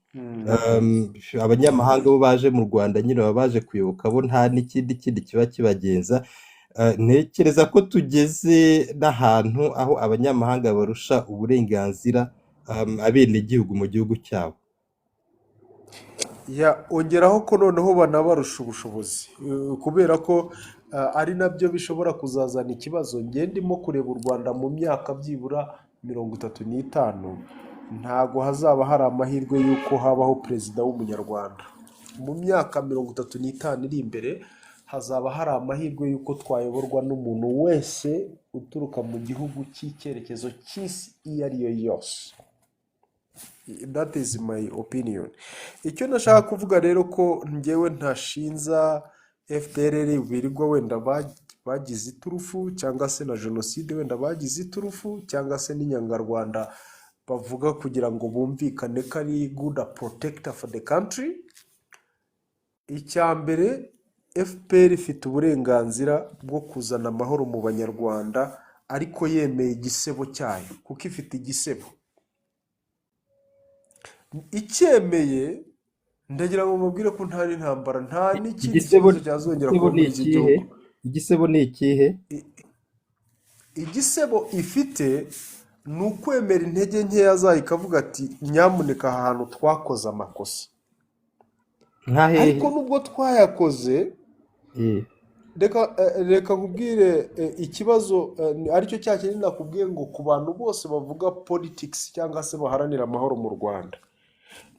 Abanyamahanga bo baje mu Rwanda nyine baba baje kuyoboka, bo nta n'ikindi kindi kiba kibagenza. Ntekereza ko tugeze n'ahantu aho abanyamahanga barusha uburenganzira abenegihugu mu gihugu cyabo. Ya, ongeraho ko noneho banabarusha ubushobozi, kubera ko ari nabyo bishobora kuzazana ikibazo. Njye ndimo kureba u Rwanda mu myaka byibura 35, ntago hazaba hari amahirwe y'uko habaho perezida w'umunyarwanda mu myaka 35 iri imbere. Hazaba hari amahirwe y'uko twayoborwa n'umuntu wese uturuka mu gihugu cy'icyerekezo cy'isi iyo ari yo yose. That is my opinion. Icyo nashaka kuvuga rero, ko njyewe ntashinza FDLR birirwa wenda bagize iturufu, cyangwa se na jenoside wenda bagize iturufu, cyangwa se n'inyangarwanda bavuga kugira ngo bumvikane ko ari good protector for the country. Icya mbere, FPR ifite uburenganzira bwo kuzana amahoro mu Banyarwanda, ariko yemeye igisebo cyayo, kuko ifite igisebo. Icyemeye, ndagira ngo mubwire ko nta n'intambara, nta n'ikindi Igisebo kibazo cyazongera igisebo kuba ni muri iki ikihe? gihugu. Igisebo ni ikihe? Igisebo ifite ni ukwemera intege nkeya zayo, ikavuga ati: "Nyamuneka, aha hantu twakoze amakosa." Nka hehe? Ariko nubwo twayakoze, reka nkubwire, ikibazo aricyo cya kindi nakubwiye ngo ku bantu bose bavuga politics cyangwa se baharanira amahoro mu Rwanda,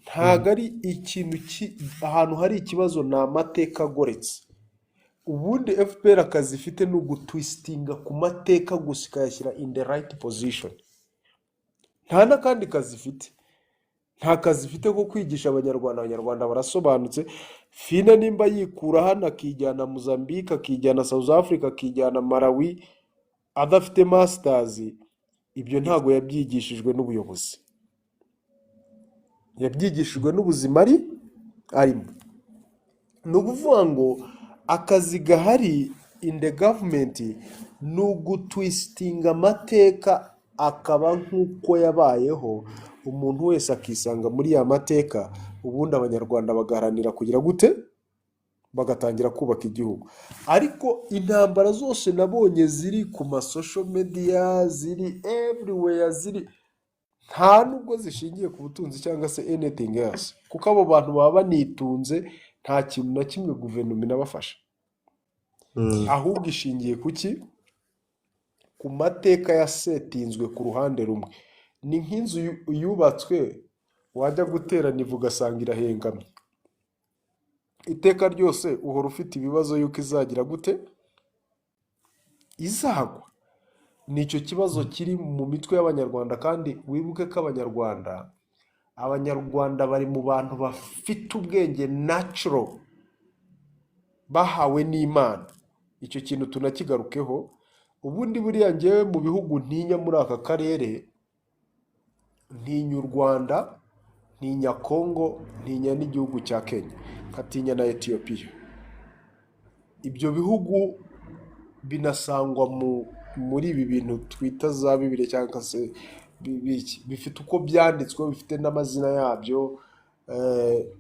ntabwo ari ikintu ahantu hari ikibazo ni amateka agoretse. Ubundi FPR akazi ifite ni ugutwistinga ku mateka gusa, ikayashyira in the right position. Nta n'akandi kazi ifite, nta kazi ifite ko kwigisha Abanyarwanda. Abanyarwanda barasobanutse. Fina nimba yikura hano akijyana Mozambique, akijyana South Africa, akijyana Malawi adafite masters, ibyo ntabwo yabyigishijwe n'ubuyobozi, yabyigishijwe n'ubuzima arimo. Ni ukuvuga ngo akazi gahari in the government ni ugutwistinga amateka akaba nk'uko yabayeho, umuntu wese akisanga muri ya mateka, ubundi Abanyarwanda bagaharanira kugira gute? Bagatangira kubaka igihugu. Ariko intambara zose nabonye ziri ku ma social media, ziri everywhere, ziri nta nubwo zishingiye ku butunzi cyangwa se anything else, kuko abo bantu baba banitunze, nta kintu na kimwe guverinoma inabafasha. Ahubwo ishingiye ku ki? Ku mateka yasetinzwe ku ruhande rumwe. Ni nk'inzu yubatswe, wajya guterana ivu ugasanga irahengamye. Iteka ryose uhora ufite ibibazo yuko izagira gute? Izagwa. Ni icyo kibazo kiri mu mitwe y'Abanyarwanda. Kandi wibuke ko Abanyarwanda bari mu bantu bafite ubwenge natural bahawe n'Imana. Icyo kintu tunakigarukeho. Ubundi buriya ngewe mu bihugu ntinya muri aka karere, ntinya u Rwanda, ntinya Kongo, ntinya n'igihugu cya Kenya, nkatinya na Etiyopiya. Ibyo bihugu binasangwa muri ibi bintu twita za Bibiliya cyangwa se bifite uko byanditswe, bifite n'amazina yabyo.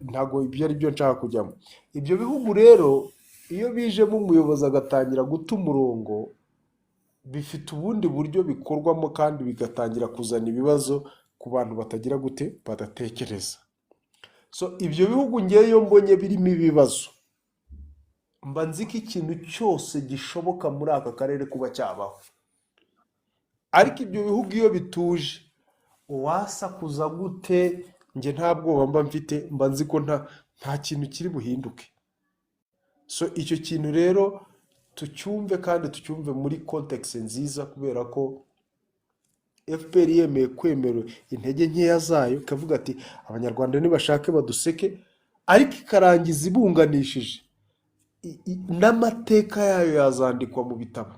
Ntabwo ibyo ari byo nshaka kujyamo. Ibyo bihugu rero, iyo bijemo umuyobozi agatangira guta umurongo, bifite ubundi buryo bikorwamo, kandi bigatangira kuzana ibibazo ku bantu batagira gute? Badatekereza. So ibyo bihugu ngewe iyo mbonye birimo ibibazo, mba nzi ko ikintu cyose gishoboka muri aka karere kuba cyabaho. Ariko ibyo bihugu iyo bituje, uwasakuza gute, njye nta bwoba mba mfite, mba nzi ko nta kintu kiri buhinduke. So icyo kintu rero tucyumve, kandi tucyumve muri context nziza, kubera ko FPR yemeye kwemera intege nkeya zayo, ikavuga ati: "Abanyarwanda nibashake baduseke," ariko ikarangiza ibunganishije, n'amateka yayo yazandikwa mu bitabo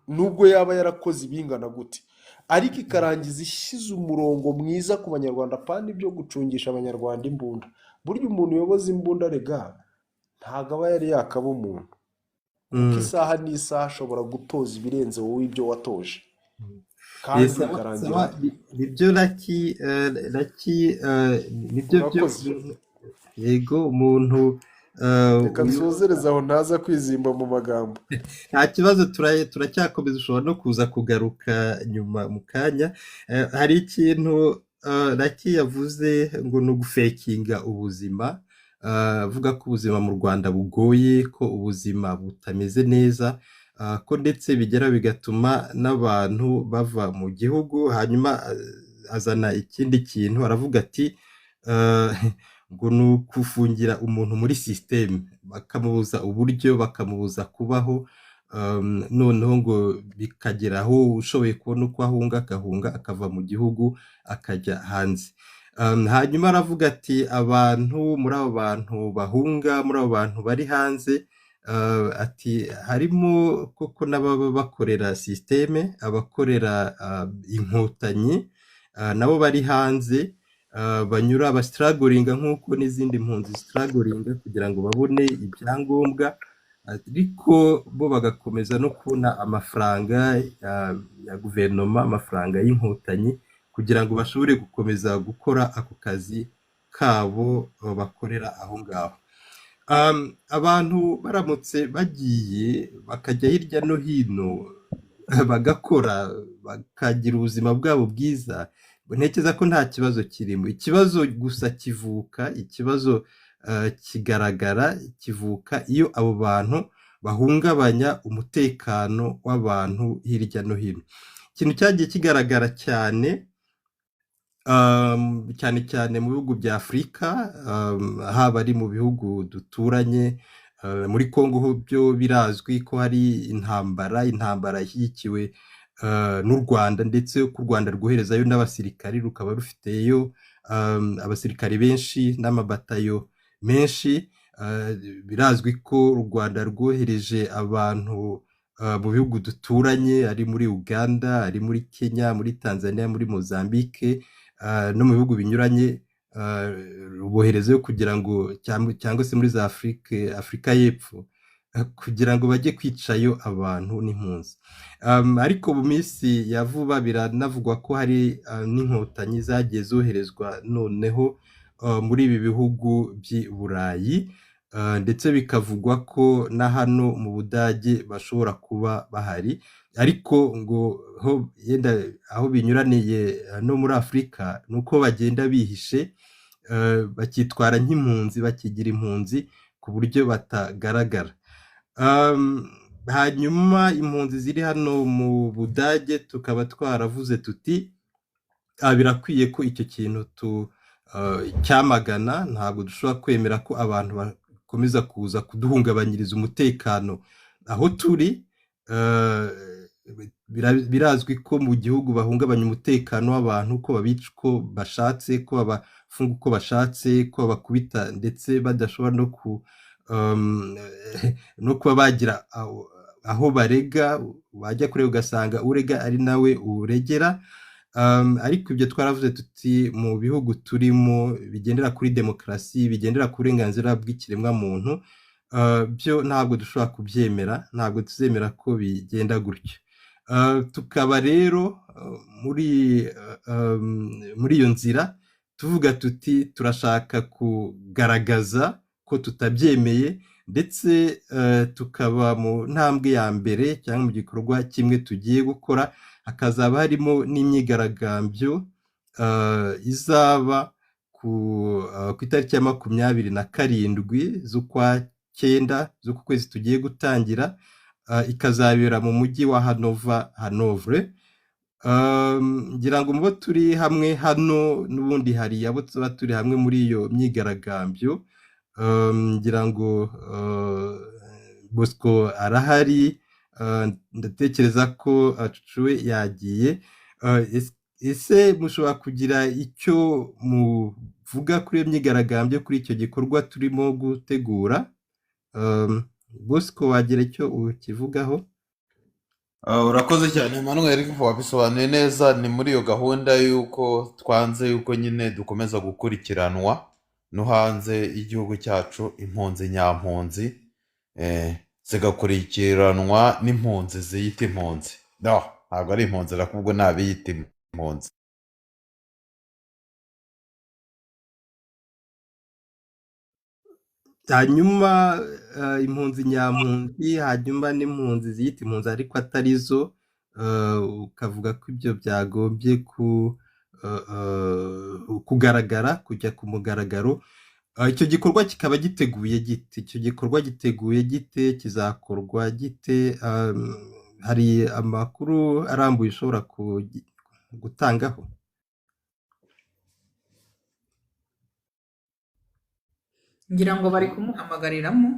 nubwo yaba yarakoze ibingana gute, ariko ikarangiza ishyize umurongo mwiza ku Banyarwanda, apana ibyo gucungisha Abanyarwanda imbunda. Burya umuntu uyoboza imbunda rega ntabwo aba yari yakaba umuntu, kuko isaha n'isaha ashobora gutoza ibirenze wowe ibyo watoje, kandi Sawa. bikarangira. Sawa, nibyo Lucky, nibyo byo. Urakoze. Yego, umuntu Reka nsozereze aho, ntaza kwizimba mu magambo. Nta kibazo, turacyakomeza, ushobora no kuza kugaruka nyuma mu kanya. Hari ikintu Lucky yavuze ngo ni ugufakinga ubuzima, avuga ko ubuzima mu Rwanda bugoye, ko ubuzima butameze neza, ko ndetse bigera bigatuma n'abantu bava mu gihugu. Hanyuma azana ikindi kintu, aravuga ati Ngo ni ukufungira umuntu muri système, bakamubuza uburyo, bakamubuza kubaho, noneho ngo bikagera aho ushoboye kubona uko ahunga agahunga, akava mu gihugu akajya hanze. Hanyuma aravuga ati abantu, muri abo bantu bahunga, muri abo bantu bari hanze, ati harimo koko n'ababa bakorera système, abakorera Inkotanyi, nabo bari hanze, banyura bastrugglinga nk'uko n'izindi mpunzi zistrugglinga kugira ngo babone ibyangombwa, ariko bo bagakomeza no kubona amafaranga ya guverinoma, amafaranga y'Inkotanyi, kugira ngo bashobore gukomeza gukora ako kazi kabo bakorera aho ngaho. Abantu baramutse bagiye bakajya hirya no hino bagakora, bakagira ubuzima bwabo bwiza, ntekereza ko nta kibazo kirimo. Ikibazo gusa kivuka, ikibazo kigaragara kivuka iyo abo bantu bahungabanya umutekano w'abantu hirya no hino. Ikintu cyagiye kigaragara cyane, cyane cyane mu bihugu bya Afurika, haba ari mu bihugu duturanye, muri Congo ho byo birazwi ko hari intambara, intambara ishyigikiwe n'u Rwanda, ndetse ko u Rwanda rwoherezayo n'abasirikari, rukaba rufiteyo abasirikari benshi n'amabatayo menshi. Birazwi ko u Rwanda rwohereje abantu mu bihugu duturanye, ari muri Uganda, ari muri Kenya, muri Tanzania, muri Mozambique, no mu bihugu binyuranye, ruboherezayo kugira ngo cyangwa se muri za Afurika y'Epfo, kugira ngo bajye kwicayo abantu n'impunzi. Ariko mu minsi ya vuba biranavugwa ko hari n'Inkotanyi zagiye zoherezwa noneho muri ibi bihugu by'i Burayi, ndetse bikavugwa ko na hano mu Budage bashobora kuba bahari, ariko ngo ho yenda aho binyuraniye no muri Afurika ni uko bagenda bihishe, bakitwara nk'impunzi, bakigira impunzi ku buryo batagaragara. Hanyuma impunzi ziri hano mu Budage tukaba twaravuze tuti birakwiye ko icyo kintu cyamagana. Ntabwo dushobora kwemera ko abantu bakomeza kuza kuduhungabanyiriza umutekano aho turi. Birazwi ko mu gihugu bahungabanya umutekano w'abantu, ko babica uko bashatse, ko babafunga uko bashatse, ko babakubita, ndetse badashobora no kuba bagira aho barega. Wajya kureba ugasanga urega ari nawe uregera. Ariko ibyo twaravuze tuti mu bihugu turimo bigendera kuri demokarasi, bigendera ku burenganzira bw'ikiremwamuntu, byo ntabwo dushobora kubyemera, ntabwo tuzemera ko bigenda gutyo. Tukaba rero muri iyo nzira tuvuga tuti turashaka kugaragaza ko tutabyemeye, ndetse tukaba mu ntambwe ya mbere cyangwa mu gikorwa kimwe tugiye gukora, hakazaba harimo n'imyigaragambyo izaba ku itariki ya 27 z'ukwa cyenda z'uku kwezi tugiye gutangira, ikazabera mu mujyi wa Hanova, Hanovre. Ngira ngo mubo turi hamwe hano n'ubundi hari abo tuba turi hamwe muri iyo myigaragambyo. Ngira ngo Bosco arahari, ndatekereza ko Cucuwe yagiye. Ese mushobora kugira icyo muvuga kuri iyo myigaragambyo, kuri icyo gikorwa turimo gutegura? Bosco, wagira icyo ukivugaho? Urakoze cyane Emmanuel, wabisobanuye neza. Ni muri iyo gahunda y'uko twanze y'uko nyine dukomeza gukurikiranwa no hanze y'igihugu cyacu, impunzi nyampunzi zigakurikiranwa n'impunzi ziyita impunzi. No, ntabwo ari impunzi, ahubwo ni abiyita impunzi. Hanyuma impunzi nyampunzi, hanyuma n'impunzi ziyita impunzi ariko atari zo, ukavuga ko ibyo byagombye kugaragara, kujya ku mugaragaro. Icyo gikorwa kikaba giteguye gite? Icyo gikorwa giteguye gite? Kizakorwa gite? Hari amakuru arambuye ushobora gutangaho? Ngira ngo bari kumuhamagariramo.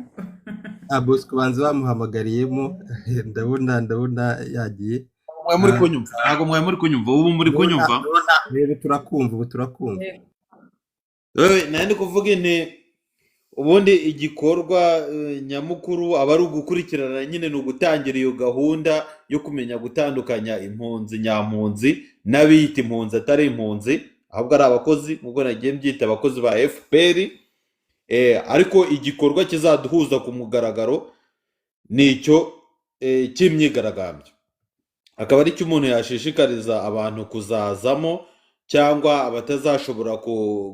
Ah, Bosco banza bamuhamagariyemo. Ndabona yagiye. Mwari muri Ah, kunyumva? Ntabwo mwari muri kunyumva. Ubu muri ndabona kunyumva? Rero turakumva, ubu turakumva. Wewe nari ndi kuvuga inti ubundi igikorwa nyamukuru aba ari ugukurikirana nyine, ni ugutangira iyo gahunda yo kumenya gutandukanya impunzi nyampunzi n'abiyita impunzi atari impunzi, ahubwo ari abakozi, nk'uko nagiye mbyita, abakozi ba FPR. Ariko igikorwa kizaduhuza ku mugaragaro ni icyo cy'imyigaragambyo, akaba ari cyo umuntu yashishikariza abantu kuzazamo, cyangwa abatazashobora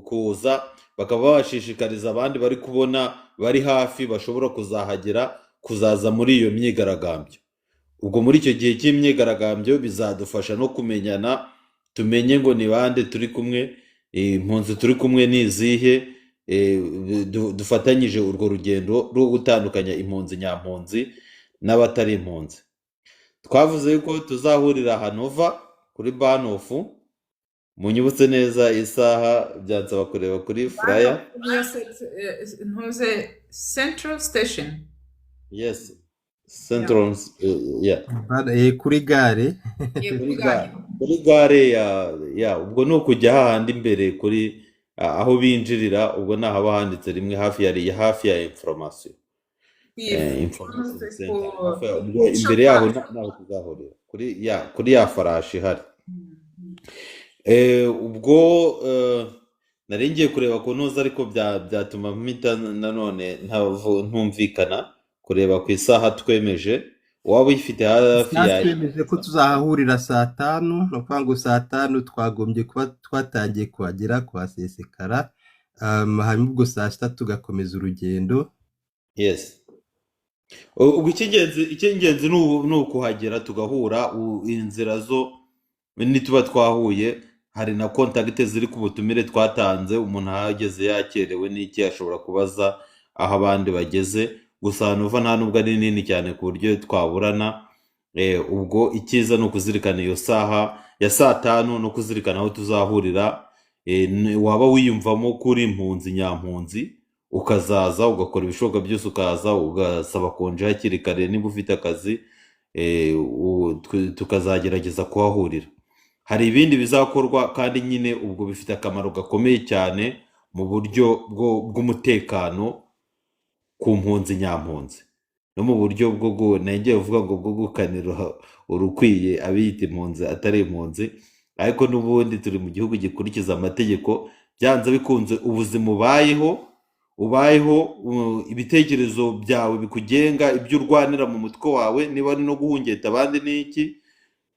kuza bakaba babashishikariza abandi bari kubona bari hafi bashobora kuzahagera kuzaza muri iyo myigaragambyo. Ubwo muri icyo gihe cy'imyigaragambyo bizadufasha no kumenyana, tumenye ngo ni bande turi kumwe, impunzi turi kumwe ni izihe, dufatanyije urwo rugendo rwo gutandukanya impunzi nyampunzi n'abatari impunzi. Twavuze yuko tuzahurira Hanova kuri Bahnhof. Munyibutse neza isaha, byansaba kureba kuri flyer. Niyo ntuze Central Station. Yes, Central, yeah. Kuri gare. Ye, Kuri kuri gare, gare. Kuri gare ya ubwo ni ukujya hahandi imbere kuri aho binjirira, ubwo ni ahaba handitse rimwe hafi ya information. Information ntuze center. ku Hafi ubwo imbere yaho shopari. Naho tuzahurira kuri ya farashi ihari. Ubwo nari ngiye kureba ku ntuza, ariko byatuma mpita nanone ntumvikana kureba ku isaha twemeje. Waba uyifite hafi Isaha ya twemeje ko tuzahahurira saa 5, ni ukuvuga ngo saa 5 twagombye kuba twatangiye kuhagera, kuhasesekara, hanyuma ubwo saa 6 tugakomeza urugendo. Yes. Ubwo icy'ingenzi ni ukuhagera tugahura. Inzira zo nituba twahuye, hari na contact ziri ku butumire twatanze. Umuntu ahageze yakerewe n'iki ashobora kubaza aho abandi bageze. Gusa ahantu uva nta nubwo ari nini cyane ku buryo twaburana. Ubwo icyiza ni ukuzirikana iyo saha ya saa 5 no kuzirikana aho tuzahurira. Waba wiyumvamo ko uri impunzi nyampunzi, ukazaza ugakora ibishoboka byose, ukaza ugasaba konje hakiri kare niba ufite akazi, tukazagerageza kuhahurira. Hari ibindi bizakorwa kandi nyine, ubwo bifite akamaro gakomeye cyane mu buryo bw'umutekano ku mpunzi nyampunzi, no mu buryo bwo nengeye uvuga ngo bwo gukanira urukwiye abiyita impunzi atari impunzi. Ariko n'ubundi turi mu gihugu gikurikiza amategeko. Byanze bikunze ubuzima ubayeho, ibitekerezo byawe bikugenga, ibyo urwanira mu mutwe wawe, niba ari no guhungeta abandi n'iki,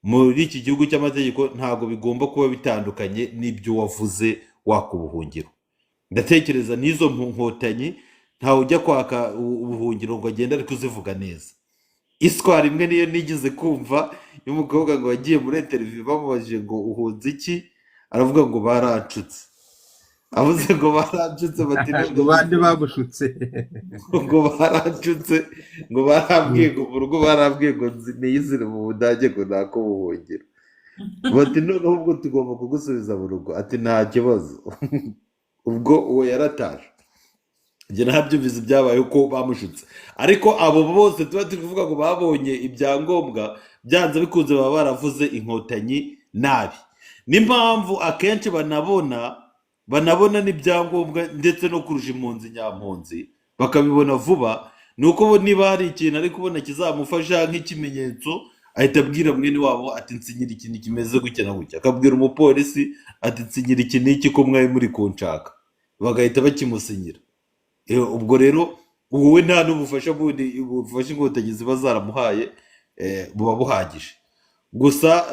muri iki gihugu cy'amategeko ntabwo bigomba kuba bitandukanye n'ibyo wavuze waka ubuhungiro. Ndatekereza n'izo nkotanyi ntawe ujya kwaka ubuhungiro ngo agende ari kuzivuga neza. Iswara imwe niyo nigeze kumva y'umukobwa ngo wagiye muri interview, bamubajije ngo uhunze iki, aravuga ngo baranshutse. Avuze ngo baranshutse, bati Ngo none bande bagushutse? Ngo baranshutse, ngo barambwiye ngo mu rugo barambwiye ngo niyizire mu Budage, ngo ntako buhungiro. Bati noneho ubwo tugomba kugusubiza mu rugo, ati nta kibazo. Ubwo uwo yarataje. Njye ntabyumvise ibyabaye uko bamushutse, ariko abo bose tuba turi kuvuga ngo babonye ibyangombwa, byanze bikunze baba baravuze Inkotanyi nabi. N'impamvu akenshi banabona n'ibyangombwa ndetse no kurusha impunzi nyampunzi, bakabibona vuba, ni uko bo niba hari ikintu ari kubona kizamufasha nk'ikimenyetso, ahita abwira mwene wabo ati nsinyira ikintu kimeze gutya na gutya, akabwira umupolisi ati nsinyira iki n'iki ko mwari muri kunshaka, bagahita bakimusinyira. Ubwo rero wowe nta n'ubufasha bundi, ubufasha Inkotanyi ziba zaramuhaye buba buhagije. Gusa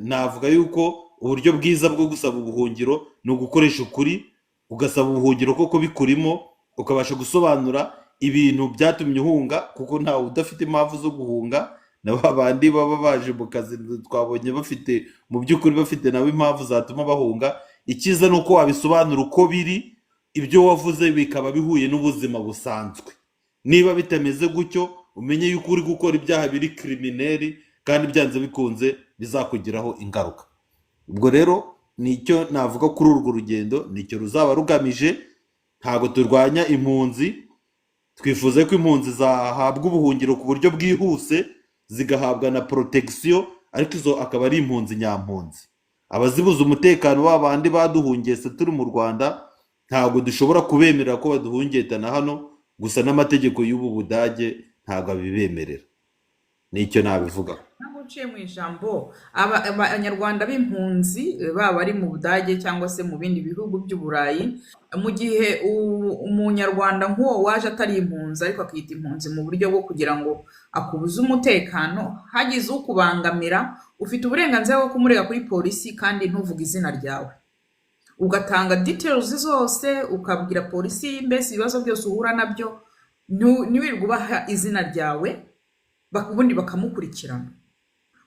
navuga yuko uburyo bwiza bwo gusaba ubuhungiro ni ugukoresha ukuri, ugasaba ubuhungiro koko bikurimo, ukabasha gusobanura ibintu byatumye uhunga, kuko ntawe udafite impamvu zo guhunga. Na ba bandi baba baje mu kazi twabonye bafite, mu by'ukuri bafite nabo impamvu zatuma bahunga. Icyiza ni uko wabisobanura uko biri, ibyo wavuze bikaba bihuye n'ubuzima busanzwe. Niba bitameze gutyo, umenye yuko uri gukora ibyaha biri criminel, kandi byanze bikunze bizakugiraho ingaruka. Ubwo rero nicyo navuga kuri urwo rugendo, nicyo ruzaba rugamije. Ntabwo turwanya impunzi, twifuza ko impunzi zahabwa ubuhungiro ku buryo bwihuse, zigahabwa na protection, ariko izo akaba ari impunzi nyampunzi. Abazibuza umutekano ba bandi baduhungese turi mu Rwanda, ntabwo dushobora kubemerera ko baduhungetana hano. Gusa n'amategeko y'ubu Budage ntabwo abibemerera, nicyo nabivuga. Ntabwo uciye mu ijambo, Abanyarwanda b'impunzi, baba bari mu Budage cyangwa se mu bindi bihugu by'Uburayi, mu gihe umunyarwanda nk'uwo waje atari impunzi ariko akita impunzi mu buryo bwo kugira ngo akubuze umutekano, hagize ukubangamira, ufite uburenganzira bwo kumurega kuri polisi kandi ntuvuge izina ryawe, ugatanga details zose, ukabwira polisi mbese ibibazo byose uhura nabyo, ntiwirirwe ubaha izina ryawe, ubundi bakamukurikirana.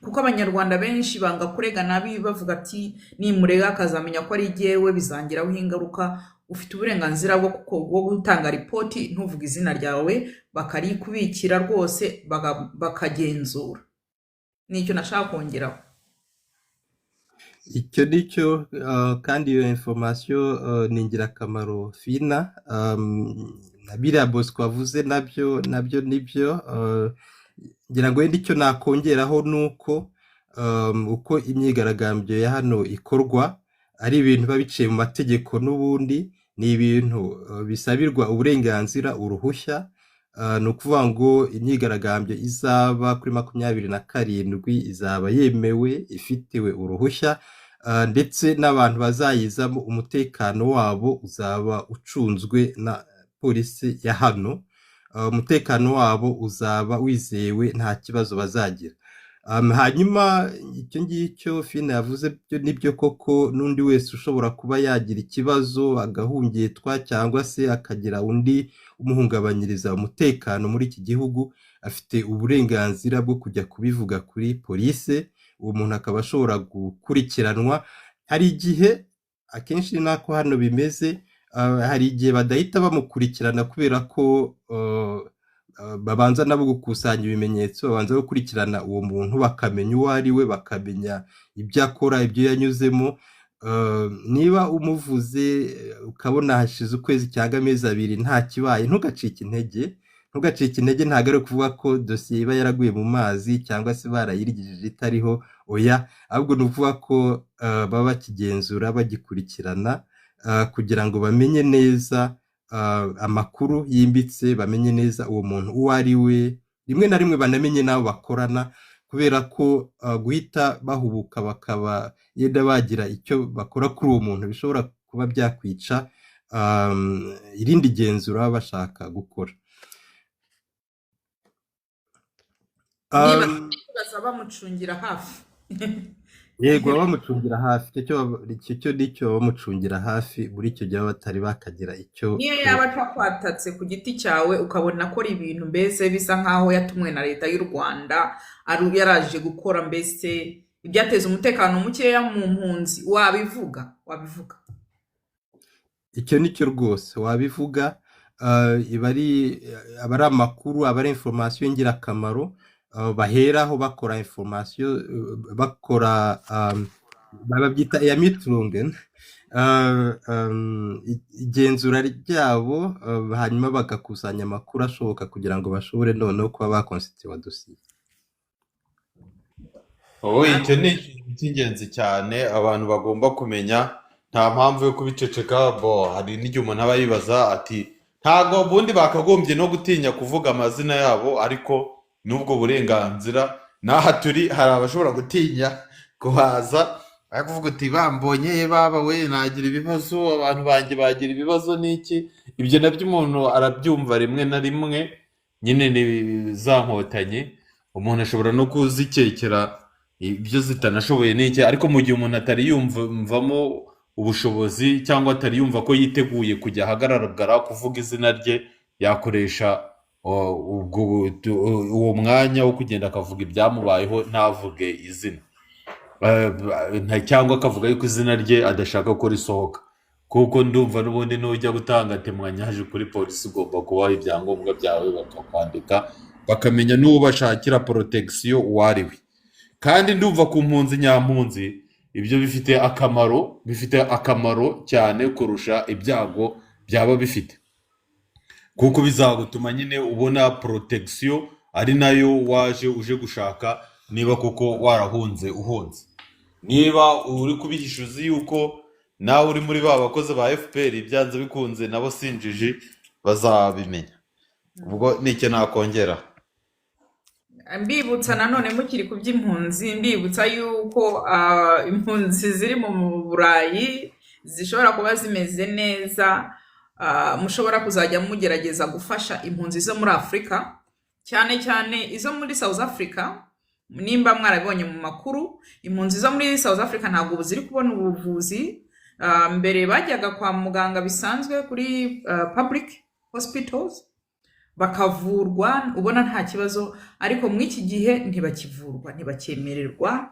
Kuko Abanyarwanda benshi banga kurega nabi, bavuga ati: "Nimurega akazamenya ko ari jyewe, bizangiraho ingaruka." Ufite uburenganzira bwo gutanga ripoti ntuvuge izina ryawe, bakarikubikira rwose, bakagenzura. Nicyo nashaka kongeraho. Icyo ni cyo, kandi iyo information ni ingirakamaro, Fina. Na biriya Bosco wavuze nabyo nibyo. Ngira ngo wenda icyo nakongeraho ni uko uko imyigaragambyo ya hano ikorwa ari ibintu biba biciye mu mategeko, n'ubundi ni ibintu bisabirwa uburenganzira, uruhushya. Ni ukuvuga ngo imyigaragambyo izaba kuri 27 izaba yemewe, ifitiwe uruhushya, ndetse n'abantu bazayizamo umutekano wabo uzaba ucunzwe na polisi ya hano. Umutekano wabo uzaba wizewe, nta kibazo bazagira. Hanyuma icyo ngicyo Fina yavuze byo nibyo koko, n'undi wese ushobora kuba yagira ikibazo agahungetwa cyangwa se akagira undi umuhungabanyiriza umutekano muri iki gihugu, afite uburenganzira bwo kujya kubivuga kuri polisi, uwo muntu akaba ashobora gukurikiranwa. Hari igihe, akenshi ni nako hano bimeze, hari igihe badahita bamukurikirana kubera ko babanza nabo gukusanya ibimenyetso, babanza gukurikirana uwo muntu, bakamenya uwo ari we, bakamenya ibyo akora, ibyo yanyuzemo. Niba umuvuze, ukabona hashize ukwezi cyangwa amezi 2 nta kibaye, ntugacike intege, ntugacike intege. Ntabwo ari ukuvuga ko dosiye iba yaraguye mu mazi cyangwa se barayirigije itariho, oya, ahubwo ni ukuvuga ko baba bakigenzura, bagikurikirana, kugira ngo bamenye neza amakuru yimbitse, bamenye neza uwo muntu uwo ari we, rimwe na rimwe banamenye n'abo bakorana, kubera ko guhita bahubuka bakaba yenda bagira icyo bakora kuri uwo muntu bishobora kuba byakwica irindi genzura baba bashaka gukora. Niba baza bamucungira hafi. Yego, baba bamucungira hafi, icyo cyo nicyo, baba bamucungira hafi muri icyo gihe baba batari bakagira icyo Niyo yaba atakwatatse ku giti cyawe, ukabona akora ibintu mbese bisa nkaho yatumwe na leta y'u Rwanda, ari yaraje gukora mbese ibyateza umutekano mukeya mu mpunzi, wabivuga, wabivuga. Icyo ni cyo rwose, wabivuga. Iba ari amakuru, aba ari information y'ingirakamaro, baheraho bakora information, bakora babyita Ermittlungen, igenzura ryabo, hanyuma bagakusanya amakuru ashoboka kugira ngo bashobore noneho kuba bakonsitiwa dosiye. Wowe, icyo ni ikintu cy'ingenzi cyane abantu bagomba kumenya, nta mpamvu yo kubiceceka. Bo hari n'igihe umuntu aba yibaza ati ntabwo ubundi bakagombye no gutinya kuvuga amazina yabo, ariko n'ubwo burenganzira n'aha turi hari abashobora gutinya kuhaza, ariko kuvuga uti: "Bambonye ye baba we, nagira ibibazo, abantu banjye bagira ibibazo n'iki." Ibyo nabyo umuntu arabyumva rimwe na rimwe nyine, ni za nkotanyi, umuntu ashobora no kuzikekera ibyo zitanashoboye n'iki, ariko mu gihe umuntu atari yumvamo ubushobozi cyangwa atari yumva ko yiteguye kujya ahagaragara kuvuga izina rye, yakoresha uwo mwanya wo kugenda akavuga ibyamubayeho ntavuge izina, cyangwa akavuga yuko izina rye adashaka ko risohoka, kuko ndumva n'ubundi nujya gutanga témoignage kuri polisi ugomba kubaha ibyangombwa byawe, bakakwandika, bakamenya n'uwo bashakira protection uwo ari we. Kandi ndumva ku mpunzi nyampunzi ibyo bifite akamaro, bifite akamaro cyane kurusha ibyago. byaba bifite, kuko bizagutuma nyine ubona protection, ari nayo waje uje gushaka. Niba koko warahunze uhunze, niba uri kubihisha uzi yuko nawe uri muri ba bakozi ba FPR, byanze bikunze nabo si injiji, bazabimenya. Ubwo nicyo nakongera. Mbibutsa nanone, mukiri ku by'impunzi, mbibutsa yuko impunzi ziri mu Burayi zishobora kuba zimeze neza. Mushobora kuzajya mugerageza gufasha impunzi zo muri Afurika, cyane cyane izo muri South Africa. Nimba mwarabibonye mu makuru, impunzi zo muri South Africa ntabwo ubu ziri kubona ubuvuzi. Mbere bajyaga kwa muganga bisanzwe kuri public hospitals bakavurwa ubona nta kibazo, ariko muri iki gihe ntibakivurwa, ntibacyemererwa.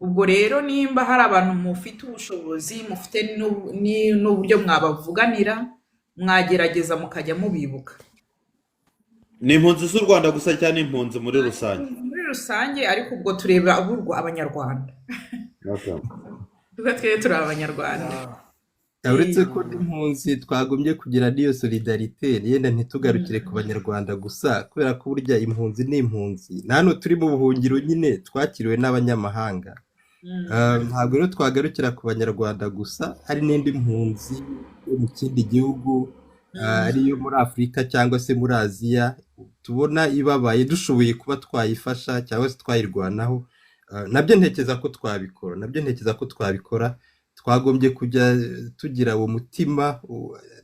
Ubwo rero nimba hari abantu mufite ubushobozi, mufite n'uburyo mwabavuganira, mwagerageza mukajya mubibuka. Ni impunzi z'u Rwanda gusa cyangwa ni impunzi muri rusange? Muri rusange, ariko ubwo tureba aburwa Abanyarwanda, kuko twebwe turi Abanyarwanda. Uretse ko n'impunzi twagombye kugira n'iyo solidarité, yenda ntitugarukire ku Banyarwanda gusa, kubera ko burya impunzi ni impunzi. Na hano turi mu buhungiro nyine twakiriwe n'abanyamahanga. Ntabwo rero twagarukira ku Banyarwanda gusa, hari n'indi mpunzi yo mu kindi gihugu, ariyo muri Afurika cyangwa se muri Aziya, tubona ibabaye, dushoboye kuba twayifasha cyangwa se twayirwanaho. Nabyo ntekereza ko twabikora, nabyo ntekereza ko twabikora. Twagombye kujya tugira uwo mutima,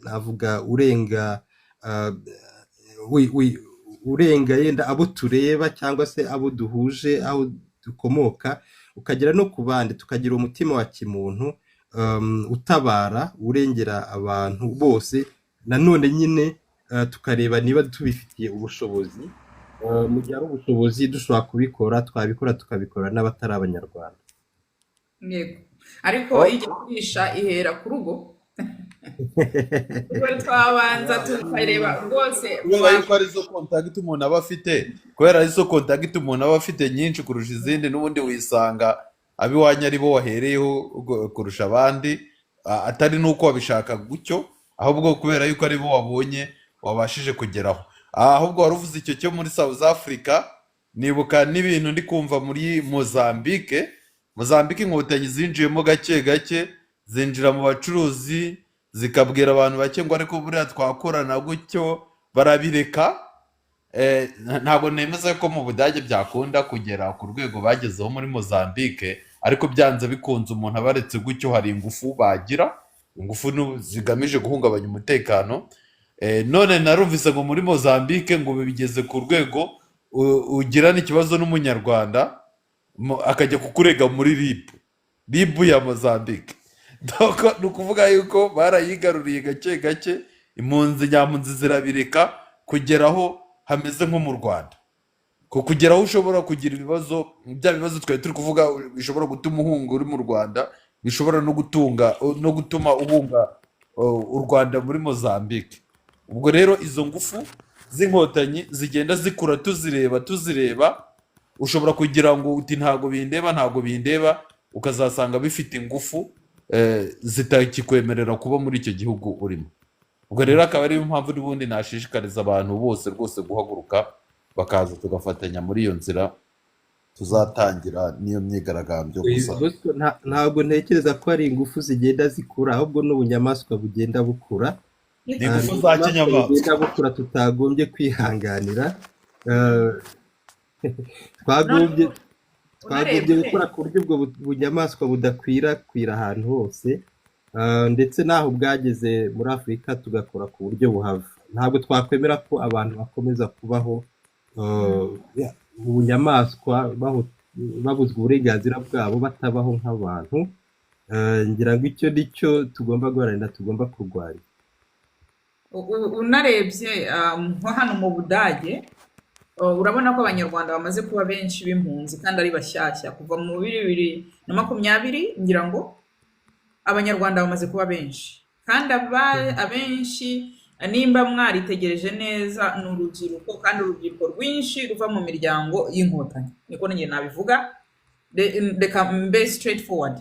navuga urenga, urenga yenda abo tureba cyangwa se abo duhuje aho dukomoka, ukagera no ku bandi, tukagira umutima wa kimuntu, utabara, urengera abantu bose. Nanone nyine tukareba niba tubifitiye ubushobozi. Mu gihe ari ubushobozi dushobora kubikora, twabikora, tukabikora n'abatari Abanyarwanda. Yego, ariko ijya kurisha ihera ku rugo. Ubwo twabanza tukareba rwose. Kubera yuko arizo contact umuntu aba afite, kubera arizo contact umuntu aba afite nyinshi kurusha izindi, n'ubundi wisanga ab'iwanyu ari bo wahereyeho kurusha abandi, atari n'uko wabishaka gutyo, ahubwo kubera yuko ari bo wabonye wabashije kugeraho. Ahubwo wari uvuze icyo cyo muri South Africa, nibuka n'ibintu ndi kumva muri Mozambique. Mozambique Inkotanyi zinjiyemo gake gake, zinjira mu bacuruzi, zikabwira abantu bake ngo ariko buriya twakorana gutyo, barabireka. Ntabwo nemeza ko mu Budage byakunda kugera ku rwego bagezeho muri Mozambique, ariko byanze bikunze umuntu abaretse gutyo hari ingufu bagira, ingufu zigamije guhungabanya umutekano. None narumvise ngo muri Mozambique ngo bigeze ku rwego ugirana ikibazo n'Umunyarwanda, akajya kukurega muri RIB, RIB ya Mozambique. Donc, ni ukuvuga yuko barayigaruriye gake gake, impunzi nyampunzi zirabireka, kugeraho hameze nko mu Rwanda, ku kugeraho ushobora kugira ibibazo, bya bibazo twari turi kuvuga bishobora gutuma uhunga uri mu Rwanda, bishobora no gutunga no gutuma uhunga u Rwanda muri Mozambique. Ubwo rero izo ngufu z'Inkotanyi zigenda zikura, tuzireba tuzireba. Ushobora kugira ngo uti ntabwo bindeba, ntabwo bindeba, ukazasanga bifite ingufu zitakikwemerera kuba muri icyo gihugu urimo. Ubwo rero akaba ariyo mpamvu n'ubundi nashishikariza abantu bose rwose guhaguruka, bakaza tugafatanya muri iyo nzira, tuzatangira n'iyo myigaragambyo gusa. Bosco, ntabwo ntekereza ko ari ingufu zigenda zikura, ahubwo n'ubunyamaswa bugenda bukura. Ni Ni ingufu za ubunyamaswa kinyamaswa bugenda bukura tutagombye kwihanganira. Twagombye Noneho twagombye unarebye gukora ku buryo ubwo bunyamaswa budakwirakwira ahantu hose, ndetse n'aho bwageze muri Afurika tugakora ku buryo buhava. Ntabwo twakwemera ko abantu bakomeza kubaho mu bunyamaswa, babuzwa uburenganzira bwabo, batabaho nk'abantu. Ngira ngo icyo ni cyo tugomba guharanira, tugomba kurwanya. Unarebye nko hano mu Budage, urabona ko Abanyarwanda bamaze kuba benshi b'impunzi kandi ari bashyashya. Kuva mu 2020, ngira ngo Abanyarwanda bamaze kuba benshi, kandi abenshi, nimba mwaritegereje neza, ni urubyiruko, kandi urubyiruko rwinshi ruva mu miryango y'Inkotanyi. Niko njye nabivuga. Reka mbe straight forward?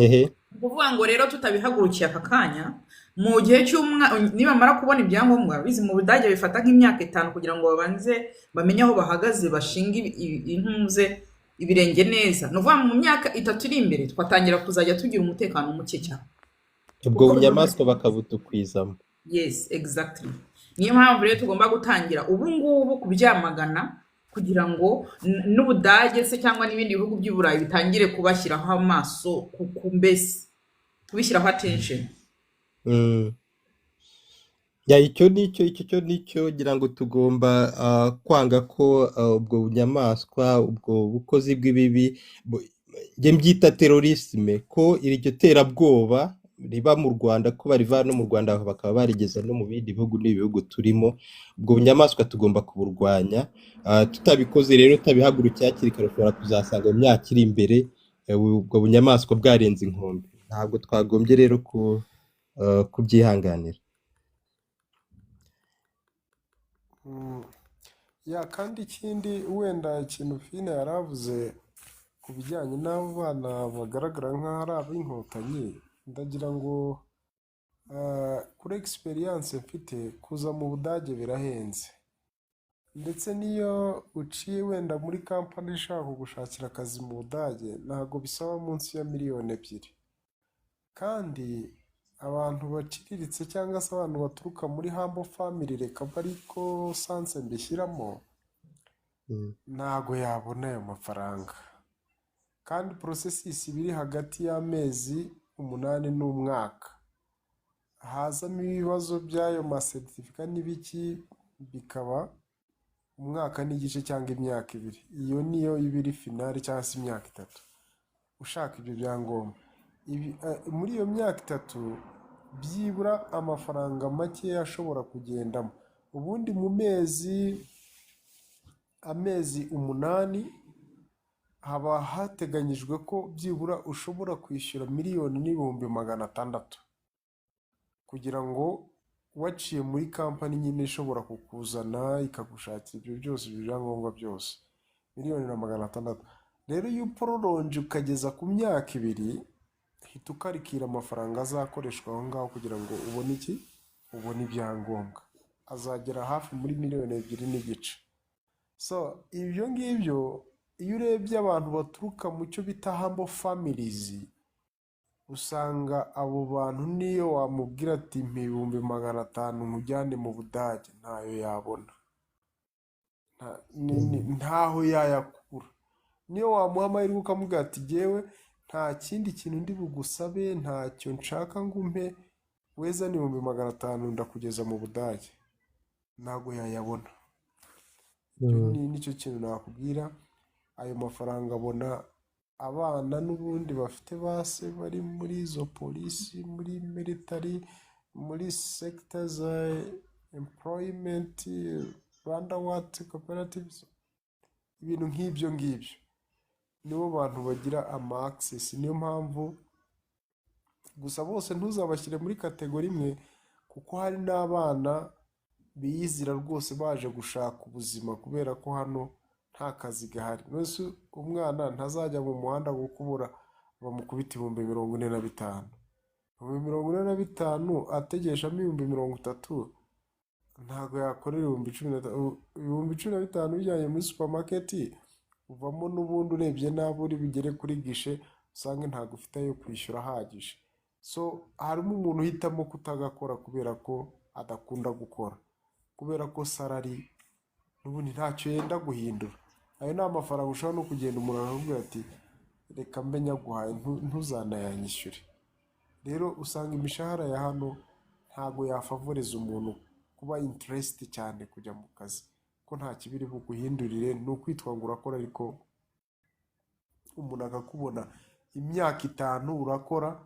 Ehe. Ni ukuvuga ngo rero tutabihagurukiye aka kanya. Mu gihe cy'umwa nibamara kubona ibyangombwa, bizi mu Budage bifata nk'imyaka 5 kugira ngo babanze bamenye aho bahagaze, bashinge intuze ibirenge neza. Ni ukuvuga mu myaka 3 iri imbere twatangira kuzajya tugira umutekano muke cyane. Ubwo Kuko bunyamaswa bakabutukwizamo. Yes, exactly. Niyo mpamvu rero tugomba gutangira ubu ngubu kubyamagana, kugira ngo n'Ubudage se cyangwa n'ibindi bihugu by'i Burayi bitangire kubashyiraho amaso, ku mbese kubishyiraho attention. Ya, icyo nicyo, icyo cyo nicyo ngira ngo tugomba kwanga ko ubwo bunyamaswa, ubwo bukozi bw'ibibi, njye mbyita terrorisme, ko iryo terabwoba riba mu Rwanda, ko bariva no mu Rwanda bakaba barigeza no mu bindi bihugu n'ibihugu turimo. Ubwo bunyamaswa tugomba kuburwanya. Tutabikoze rero, tutabihagurukiye hakiri kare, ushobora kuzasanga mu myaka iri imbere ubwo bunyamaswa bwarenze inkombe. Ntabwo twagombye rero kubyihanganira. Ya, kandi ikindi wenda ikintu Fina yaravuze ku bijyanye n'abo bana bagaragara nk'aho ari ab'inkotanyi, ndagira ngo kuri experience mfite, kuza mu Budage birahenze, ndetse n'iyo uciye wenda muri kampani ishaka kugushakira akazi mu Budage ntabwo bisaba munsi ya miliyoni 2. Kandi abantu baciriritse cyangwa se abantu baturuka muri humble family, reka ariko sanse mbishyiramo, ntago yabona ayo mafaranga. Kandi process iba iri hagati y'amezi 8 n'umwaka, hazamo ibibazo by'ayo masertifika n'ibiki, bikaba umwaka n'igice cyangwa imyaka 2. Iyo niyo iba iri final, cyangwa se imyaka 3 ushaka ibyo byangombwa. Muri iyo myaka 3 byibura amafaranga make ashobora kugendamo. Ubundi mu amezi 8 haba hateganyijwe ko byibura ushobora kwishyura 1,600,000, kugira ngo waciye muri kampani nyine ishobora kukuzana ikagushakira ibyo byose, ibyo byangombwa byose, 1,600,000. Rero iyo upororonje ukageza ku myaka 2, hita ukarikira amafaranga azakoreshwa aho ngaho kugira ngo ubone iki, ubone ibyangombwa, azagera hafi muri 2,5 miliyoni. So ibyo ngibyo, iyo urebye abantu baturuka mu cyo bita humble families, usanga abo bantu niyo wamubwira ati mpa 500,000 nkujyane mu Budage, ntayo yabona. Ntaho yayakura. Niyo wamuha amahirwe ukamubwira ati jyewe nta kindi kintu ndi bugusabe, ntacyo nshaka ngo umpe, weza ni 500,000 ndakugeza mu Budage, ntabwo yayabona. Icyo ni nicyo kintu nakubwira. Ayo mafaranga abona abana n'ubundi bafite base bari muri izo polisi, muri military, muri sector za employment, Rwanda what cooperatives, ibintu nk'ibyo ngibyo, nibo bantu bagira ama access. Niyo mpamvu gusa bose ntuzabashyire muri category imwe, kuko hari n'abana biyizira rwose baje gushaka ubuzima kubera ko hano nta kazi gahari. None umwana ntazajya mu muhanda gukubura bamukubita 45,000, 45,000 ategeshamo 30,000, ntabwo yakorera 15,000. 15,000 bijyanye muri supermarket uvamo n'ubundi urebye nabi uri bugere kuri guichet usange ntabwo ufite ayo kwishyura ahagije. So harimo umuntu uhitamo kutagakora kubera ko adakunda gukora, kubera ko salary n'ubundi ntacyo yenda guhindura. Ayo ni amafaranga ushobora no kugenda umuntu akakubwira ati reka mbe nyaguhaye, ntuzanayanyishyure. Rero usanga imishahara ya hano ntabwo yafavoriza umuntu kuba interest cyane kujya mu kazi, ko nta kibiri buguhindurire. Ni ukwitwa ngo urakora, ariko umuntu akakubona imyaka 5 urakora,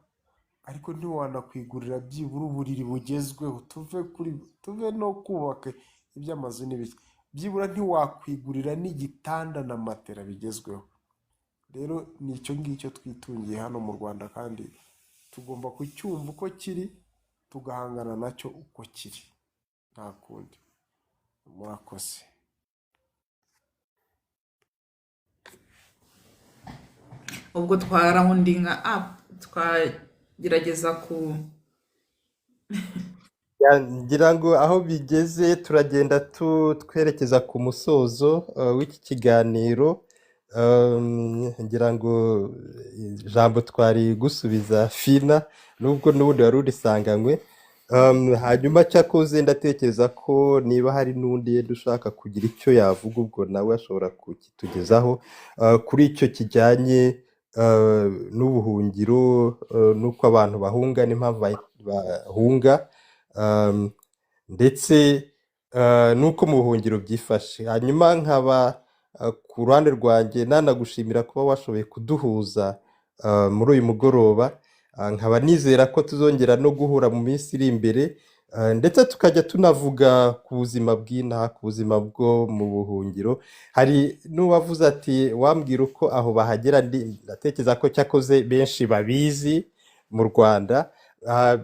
ariko ntiwanakwigurira byibura uburiri bugezweho. Tuve kuri, tuve no kubaka iby'amazu n'ibiki, byibura ntiwakwigurira n'igitanda na matera bigezweho. Rero ni icyo ngicyo twitungiye hano mu Rwanda, kandi tugomba kucyumva uko kiri, tugahangana nacyo uko kiri, nta kundi. Murakoze. Ubwo twa roundinga up, twagerageza ku Ya, ngira ngo aho bigeze turagenda twerekeza ku musozo w'iki kiganiro. Ngira ngo ijambo twari gusubiza Fina nubwo n'ubundi wari urisanganywe. Hanyuma cyakoze ndatekereza ko niba hari n'undi yenda ushaka kugira icyo yavuga ubwo nawe ashobora kukitugezaho kuri icyo kijyanye n'ubuhungiro, n'uko abantu bahunga n'impamvu bahunga, ndetse n'uko mu buhungiro byifashe. Hanyuma nkaba ku ruhande rwanjye nanagushimira kuba washoboye kuduhuza muri uyu mugoroba. Nkaba nizera ko tuzongera no guhura mu minsi iri imbere, ndetse tukajya tunavuga ku buzima bw'inaha, ku buzima bwo mu buhungiro. Hari n'uwavuze ati wambwira uko aho bahagera, ndatekereza ko cyakoze benshi babizi mu Rwanda.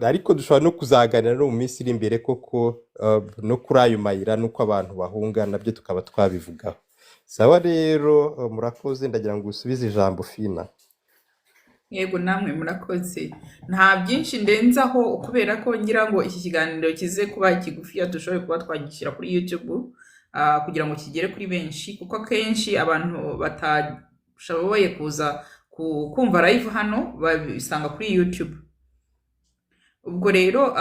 Ariko dushobora no kuzaganira no mu minsi iri imbere koko, no kuri ayo mayira n'uko abantu bahunga nabyo tukaba twabivugaho. Sawa rero, murakoze, ndagira ngo usubize ijambo Fina. Yego, namwe murakoze. Nta byinshi ndenzaho kubera ko ngira ngo iki kiganiro kize kuba kigufiya, dushobore kuba twagishyira kuri YouTube kugira ngo kigere kuri benshi, kuko akenshi abantu batashoboye kuza kumva live hano babisanga kuri YouTube. Ubwo rero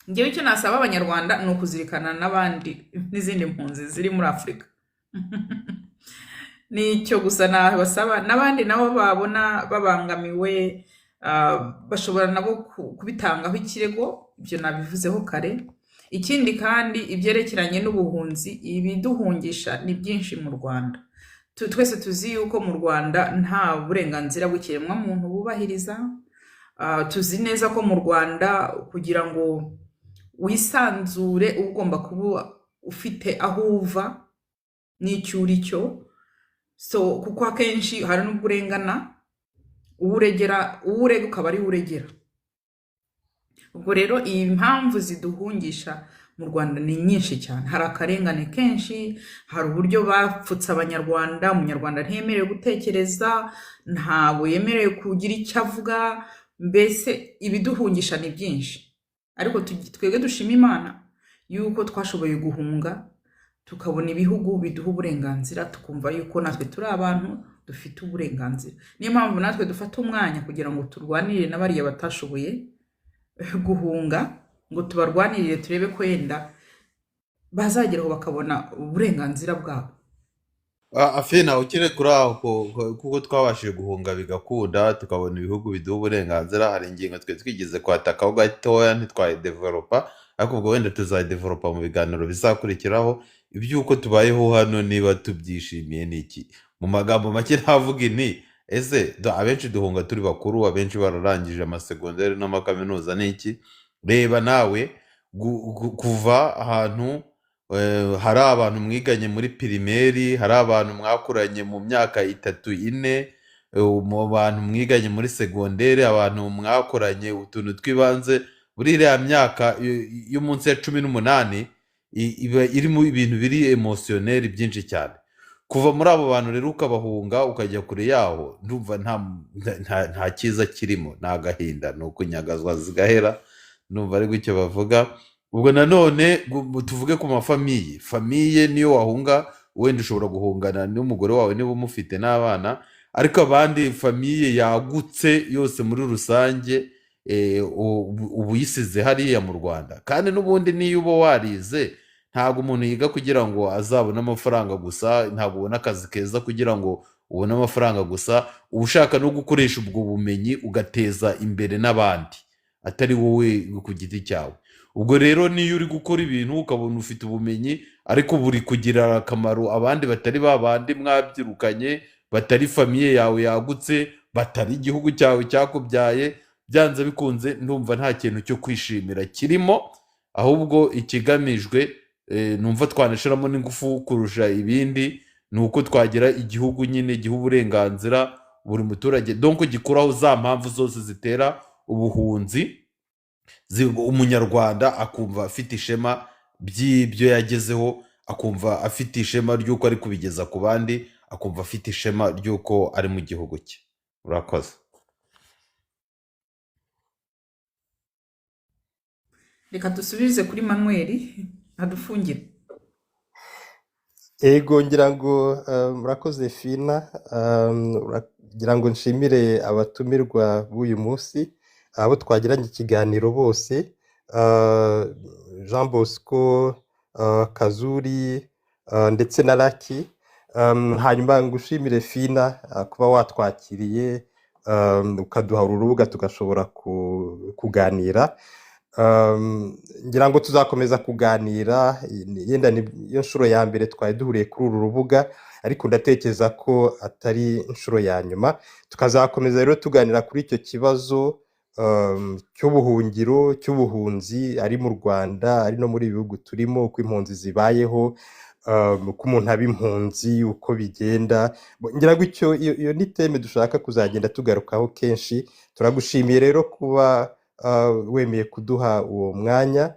njyewe icyo nasaba Abanyarwanda ni ukuzirikana n'abandi n'izindi mpunzi ziri muri Afurika. Nicyo gusa nabasaba, n'abandi nabo babona babangamiwe, bashobora nabo kubitangaho ikirego, ibyo nabivuzeho kare. Ikindi kandi ibyerekeranye n'ubuhunzi, ibiduhungisha ni byinshi mu Rwanda. Twese tuzi yuko mu Rwanda nta burenganzira bw'ikiremwamuntu bubahiriza. Tuzi neza ko mu Rwanda kugira ngo wisanzure uba ugomba kuba ufite aho uva n'icyo uri cyo. So kuko akenshi hari n'ubwo urengana, uwo uregera, uwo urega ukaba ari we uregera. Ubwo rero iyi mpamvu ziduhungisha mu Rwanda ni nyinshi cyane. Hari akarengane kenshi, hari uburyo bapfutse Abanyarwanda, Umunyarwanda ntiyemerewe gutekereza, ntabwo yemerewe kugira icyo avuga, mbese ibiduhungisha ni byinshi. Ariko twebwe dushima Imana yuko twashoboye guhunga, tukabona ibihugu biduha uburenganzira, tukumva yuko natwe turi abantu dufite uburenganzira. Niyo mpamvu natwe dufata umwanya kugira ngo turwanirire na bariya batashoboye guhunga, ngo tubarwanirire turebe ko yenda bazageraho bakabona uburenganzira bwabo. Afina, ukiri kuri aho kuko twabashije guhunga bigakunda tukabona ibihugu biduha uburenganzira, hari ingingo twe twigeze kwatakaho gatoya ntitwayidevelopa, ariko ubwo wenda tuzayidevelopa mu biganiro bizakurikiraho. Iby'uko tubayeho hano niba tubyishimiye ni iki? Mu magambo make ntavuga inti ese abenshi duhunga turi bakuru, abenshi bararangije amasegonderi n'amakaminuza ni iki? Reba nawe kuva ahantu hari abantu mwiganye muri primaire, hari abantu mwakuranye mu myaka 3 4, mu bantu mwiganye muri segonderi, abantu mwakoranye utuntu tw'ibanze muri iriya myaka yo munsi ya 18, iba irimo ibintu biri émotionnel byinshi cyane. Kuva muri abo bantu rero ukabahunga ukajya kure yaho, ndumva nta cyiza kirimo, ni agahinda, ni ukunyagazwa zigahera, ndumva ari gutyo bavuga. Ubwo nanone tuvuge ku mafamille. Famille niyo wahunga, wenda ushobora guhungana n'umugore wawe niba umufite n'abana, ariko abandi famille yagutse yose muri rusange, uba uyisize hariya mu Rwanda. Kandi n'ubundi niyo uba warize, ntabwo umuntu yiga kugira ngo azabone amafaranga gusa, ntabwo ubona akazi keza kugira ngo ubone amafaranga gusa, uba ushaka no gukoresha ubwo bumenyi ugateza imbere n'abandi atari wowe ku giti cyawe. Ubwo rero niyo uri gukora ibintu ukabona ufite ubumenyi ariko buri kugirira akamaro abandi batari ba bandi mwabyirukanye, batari famille yawe yagutse, batari igihugu cyawe cyakubyaye, byanze bikunze ndumva nta kintu cyo kwishimira kirimo. Ahubwo ikigamijwe, numva twanashyiramo n'ingufu kurusha ibindi, ni uko twagira igihugu nyine giha uburenganzira buri muturage, donc gikuraho za mpamvu zose zitera ubuhunzi, Umunyarwanda akumva afite ishema by'ibyo yagezeho, akumva afite ishema ry'uko ari kubigeza ku bandi, akumva afite ishema ry'uko ari mu gihugu cye. Urakoze. Reka dusubize kuri Manuel adufungire. Ego, ngira ngo murakoze Fina, ngira ngo nshimire abatumirwa b'uyu munsi, abo twagiranye ikiganiro bose, Jean Bosco, Kazuri, ndetse na Lucky. Hanyuma ngushimire Fina, kuba watwakiriye, ukaduha uru rubuga tugashobora kuganira. Ngira ngo tuzakomeza kuganira, yenda ni yo nshuro ya mbere twari duhuriye kuri uru rubuga, ariko ndatekereza ko atari inshuro ya nyuma. Tukazakomeza rero tuganira kuri icyo kibazo cy'ubuhungiro, cy'ubuhunzi, ari mu Rwanda, ari no muri ibi bihugu turimo, uko impunzi zibayeho, uko umuntu aba impunzi, uko bigenda. Ngira ngo iyo ni thème dushaka kuzagenda tugarukaho kenshi. Turagushimiye rero kuba wemeye kuduha uwo mwanya.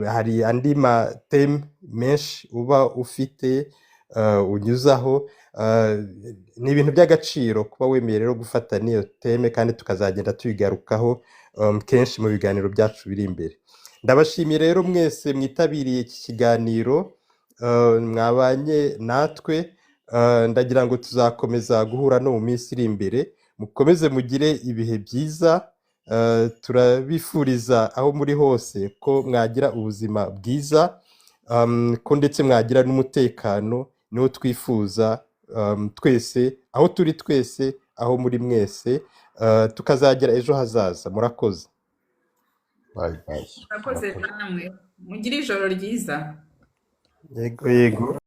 Hari andi ma thème menshi uba ufite, unyuzaho. Ni ibintu by'agaciro kuba wemeye rero gufata n'iyo thème, kandi tukazagenda tuyigarukaho kenshi mu biganiro byacu biri imbere. Ndabashimiye rero mwese mwitabiriye iki kiganiro, mwabanye natwe. Ndagira ngo tuzakomeza guhura no mu minsi iri imbere. Mukomeze mugire ibihe byiza. Turabifuriza aho muri hose ko mwagira ubuzima bwiza, ko ndetse mwagira n'umutekano, niwo twifuza, twese aho turi, twese aho muri mwese, tukazagera ejo hazaza. Murakoze. Bye bye. Murakoze Murakoze. namwe, mugire ijoro ryiza. Yego, yego.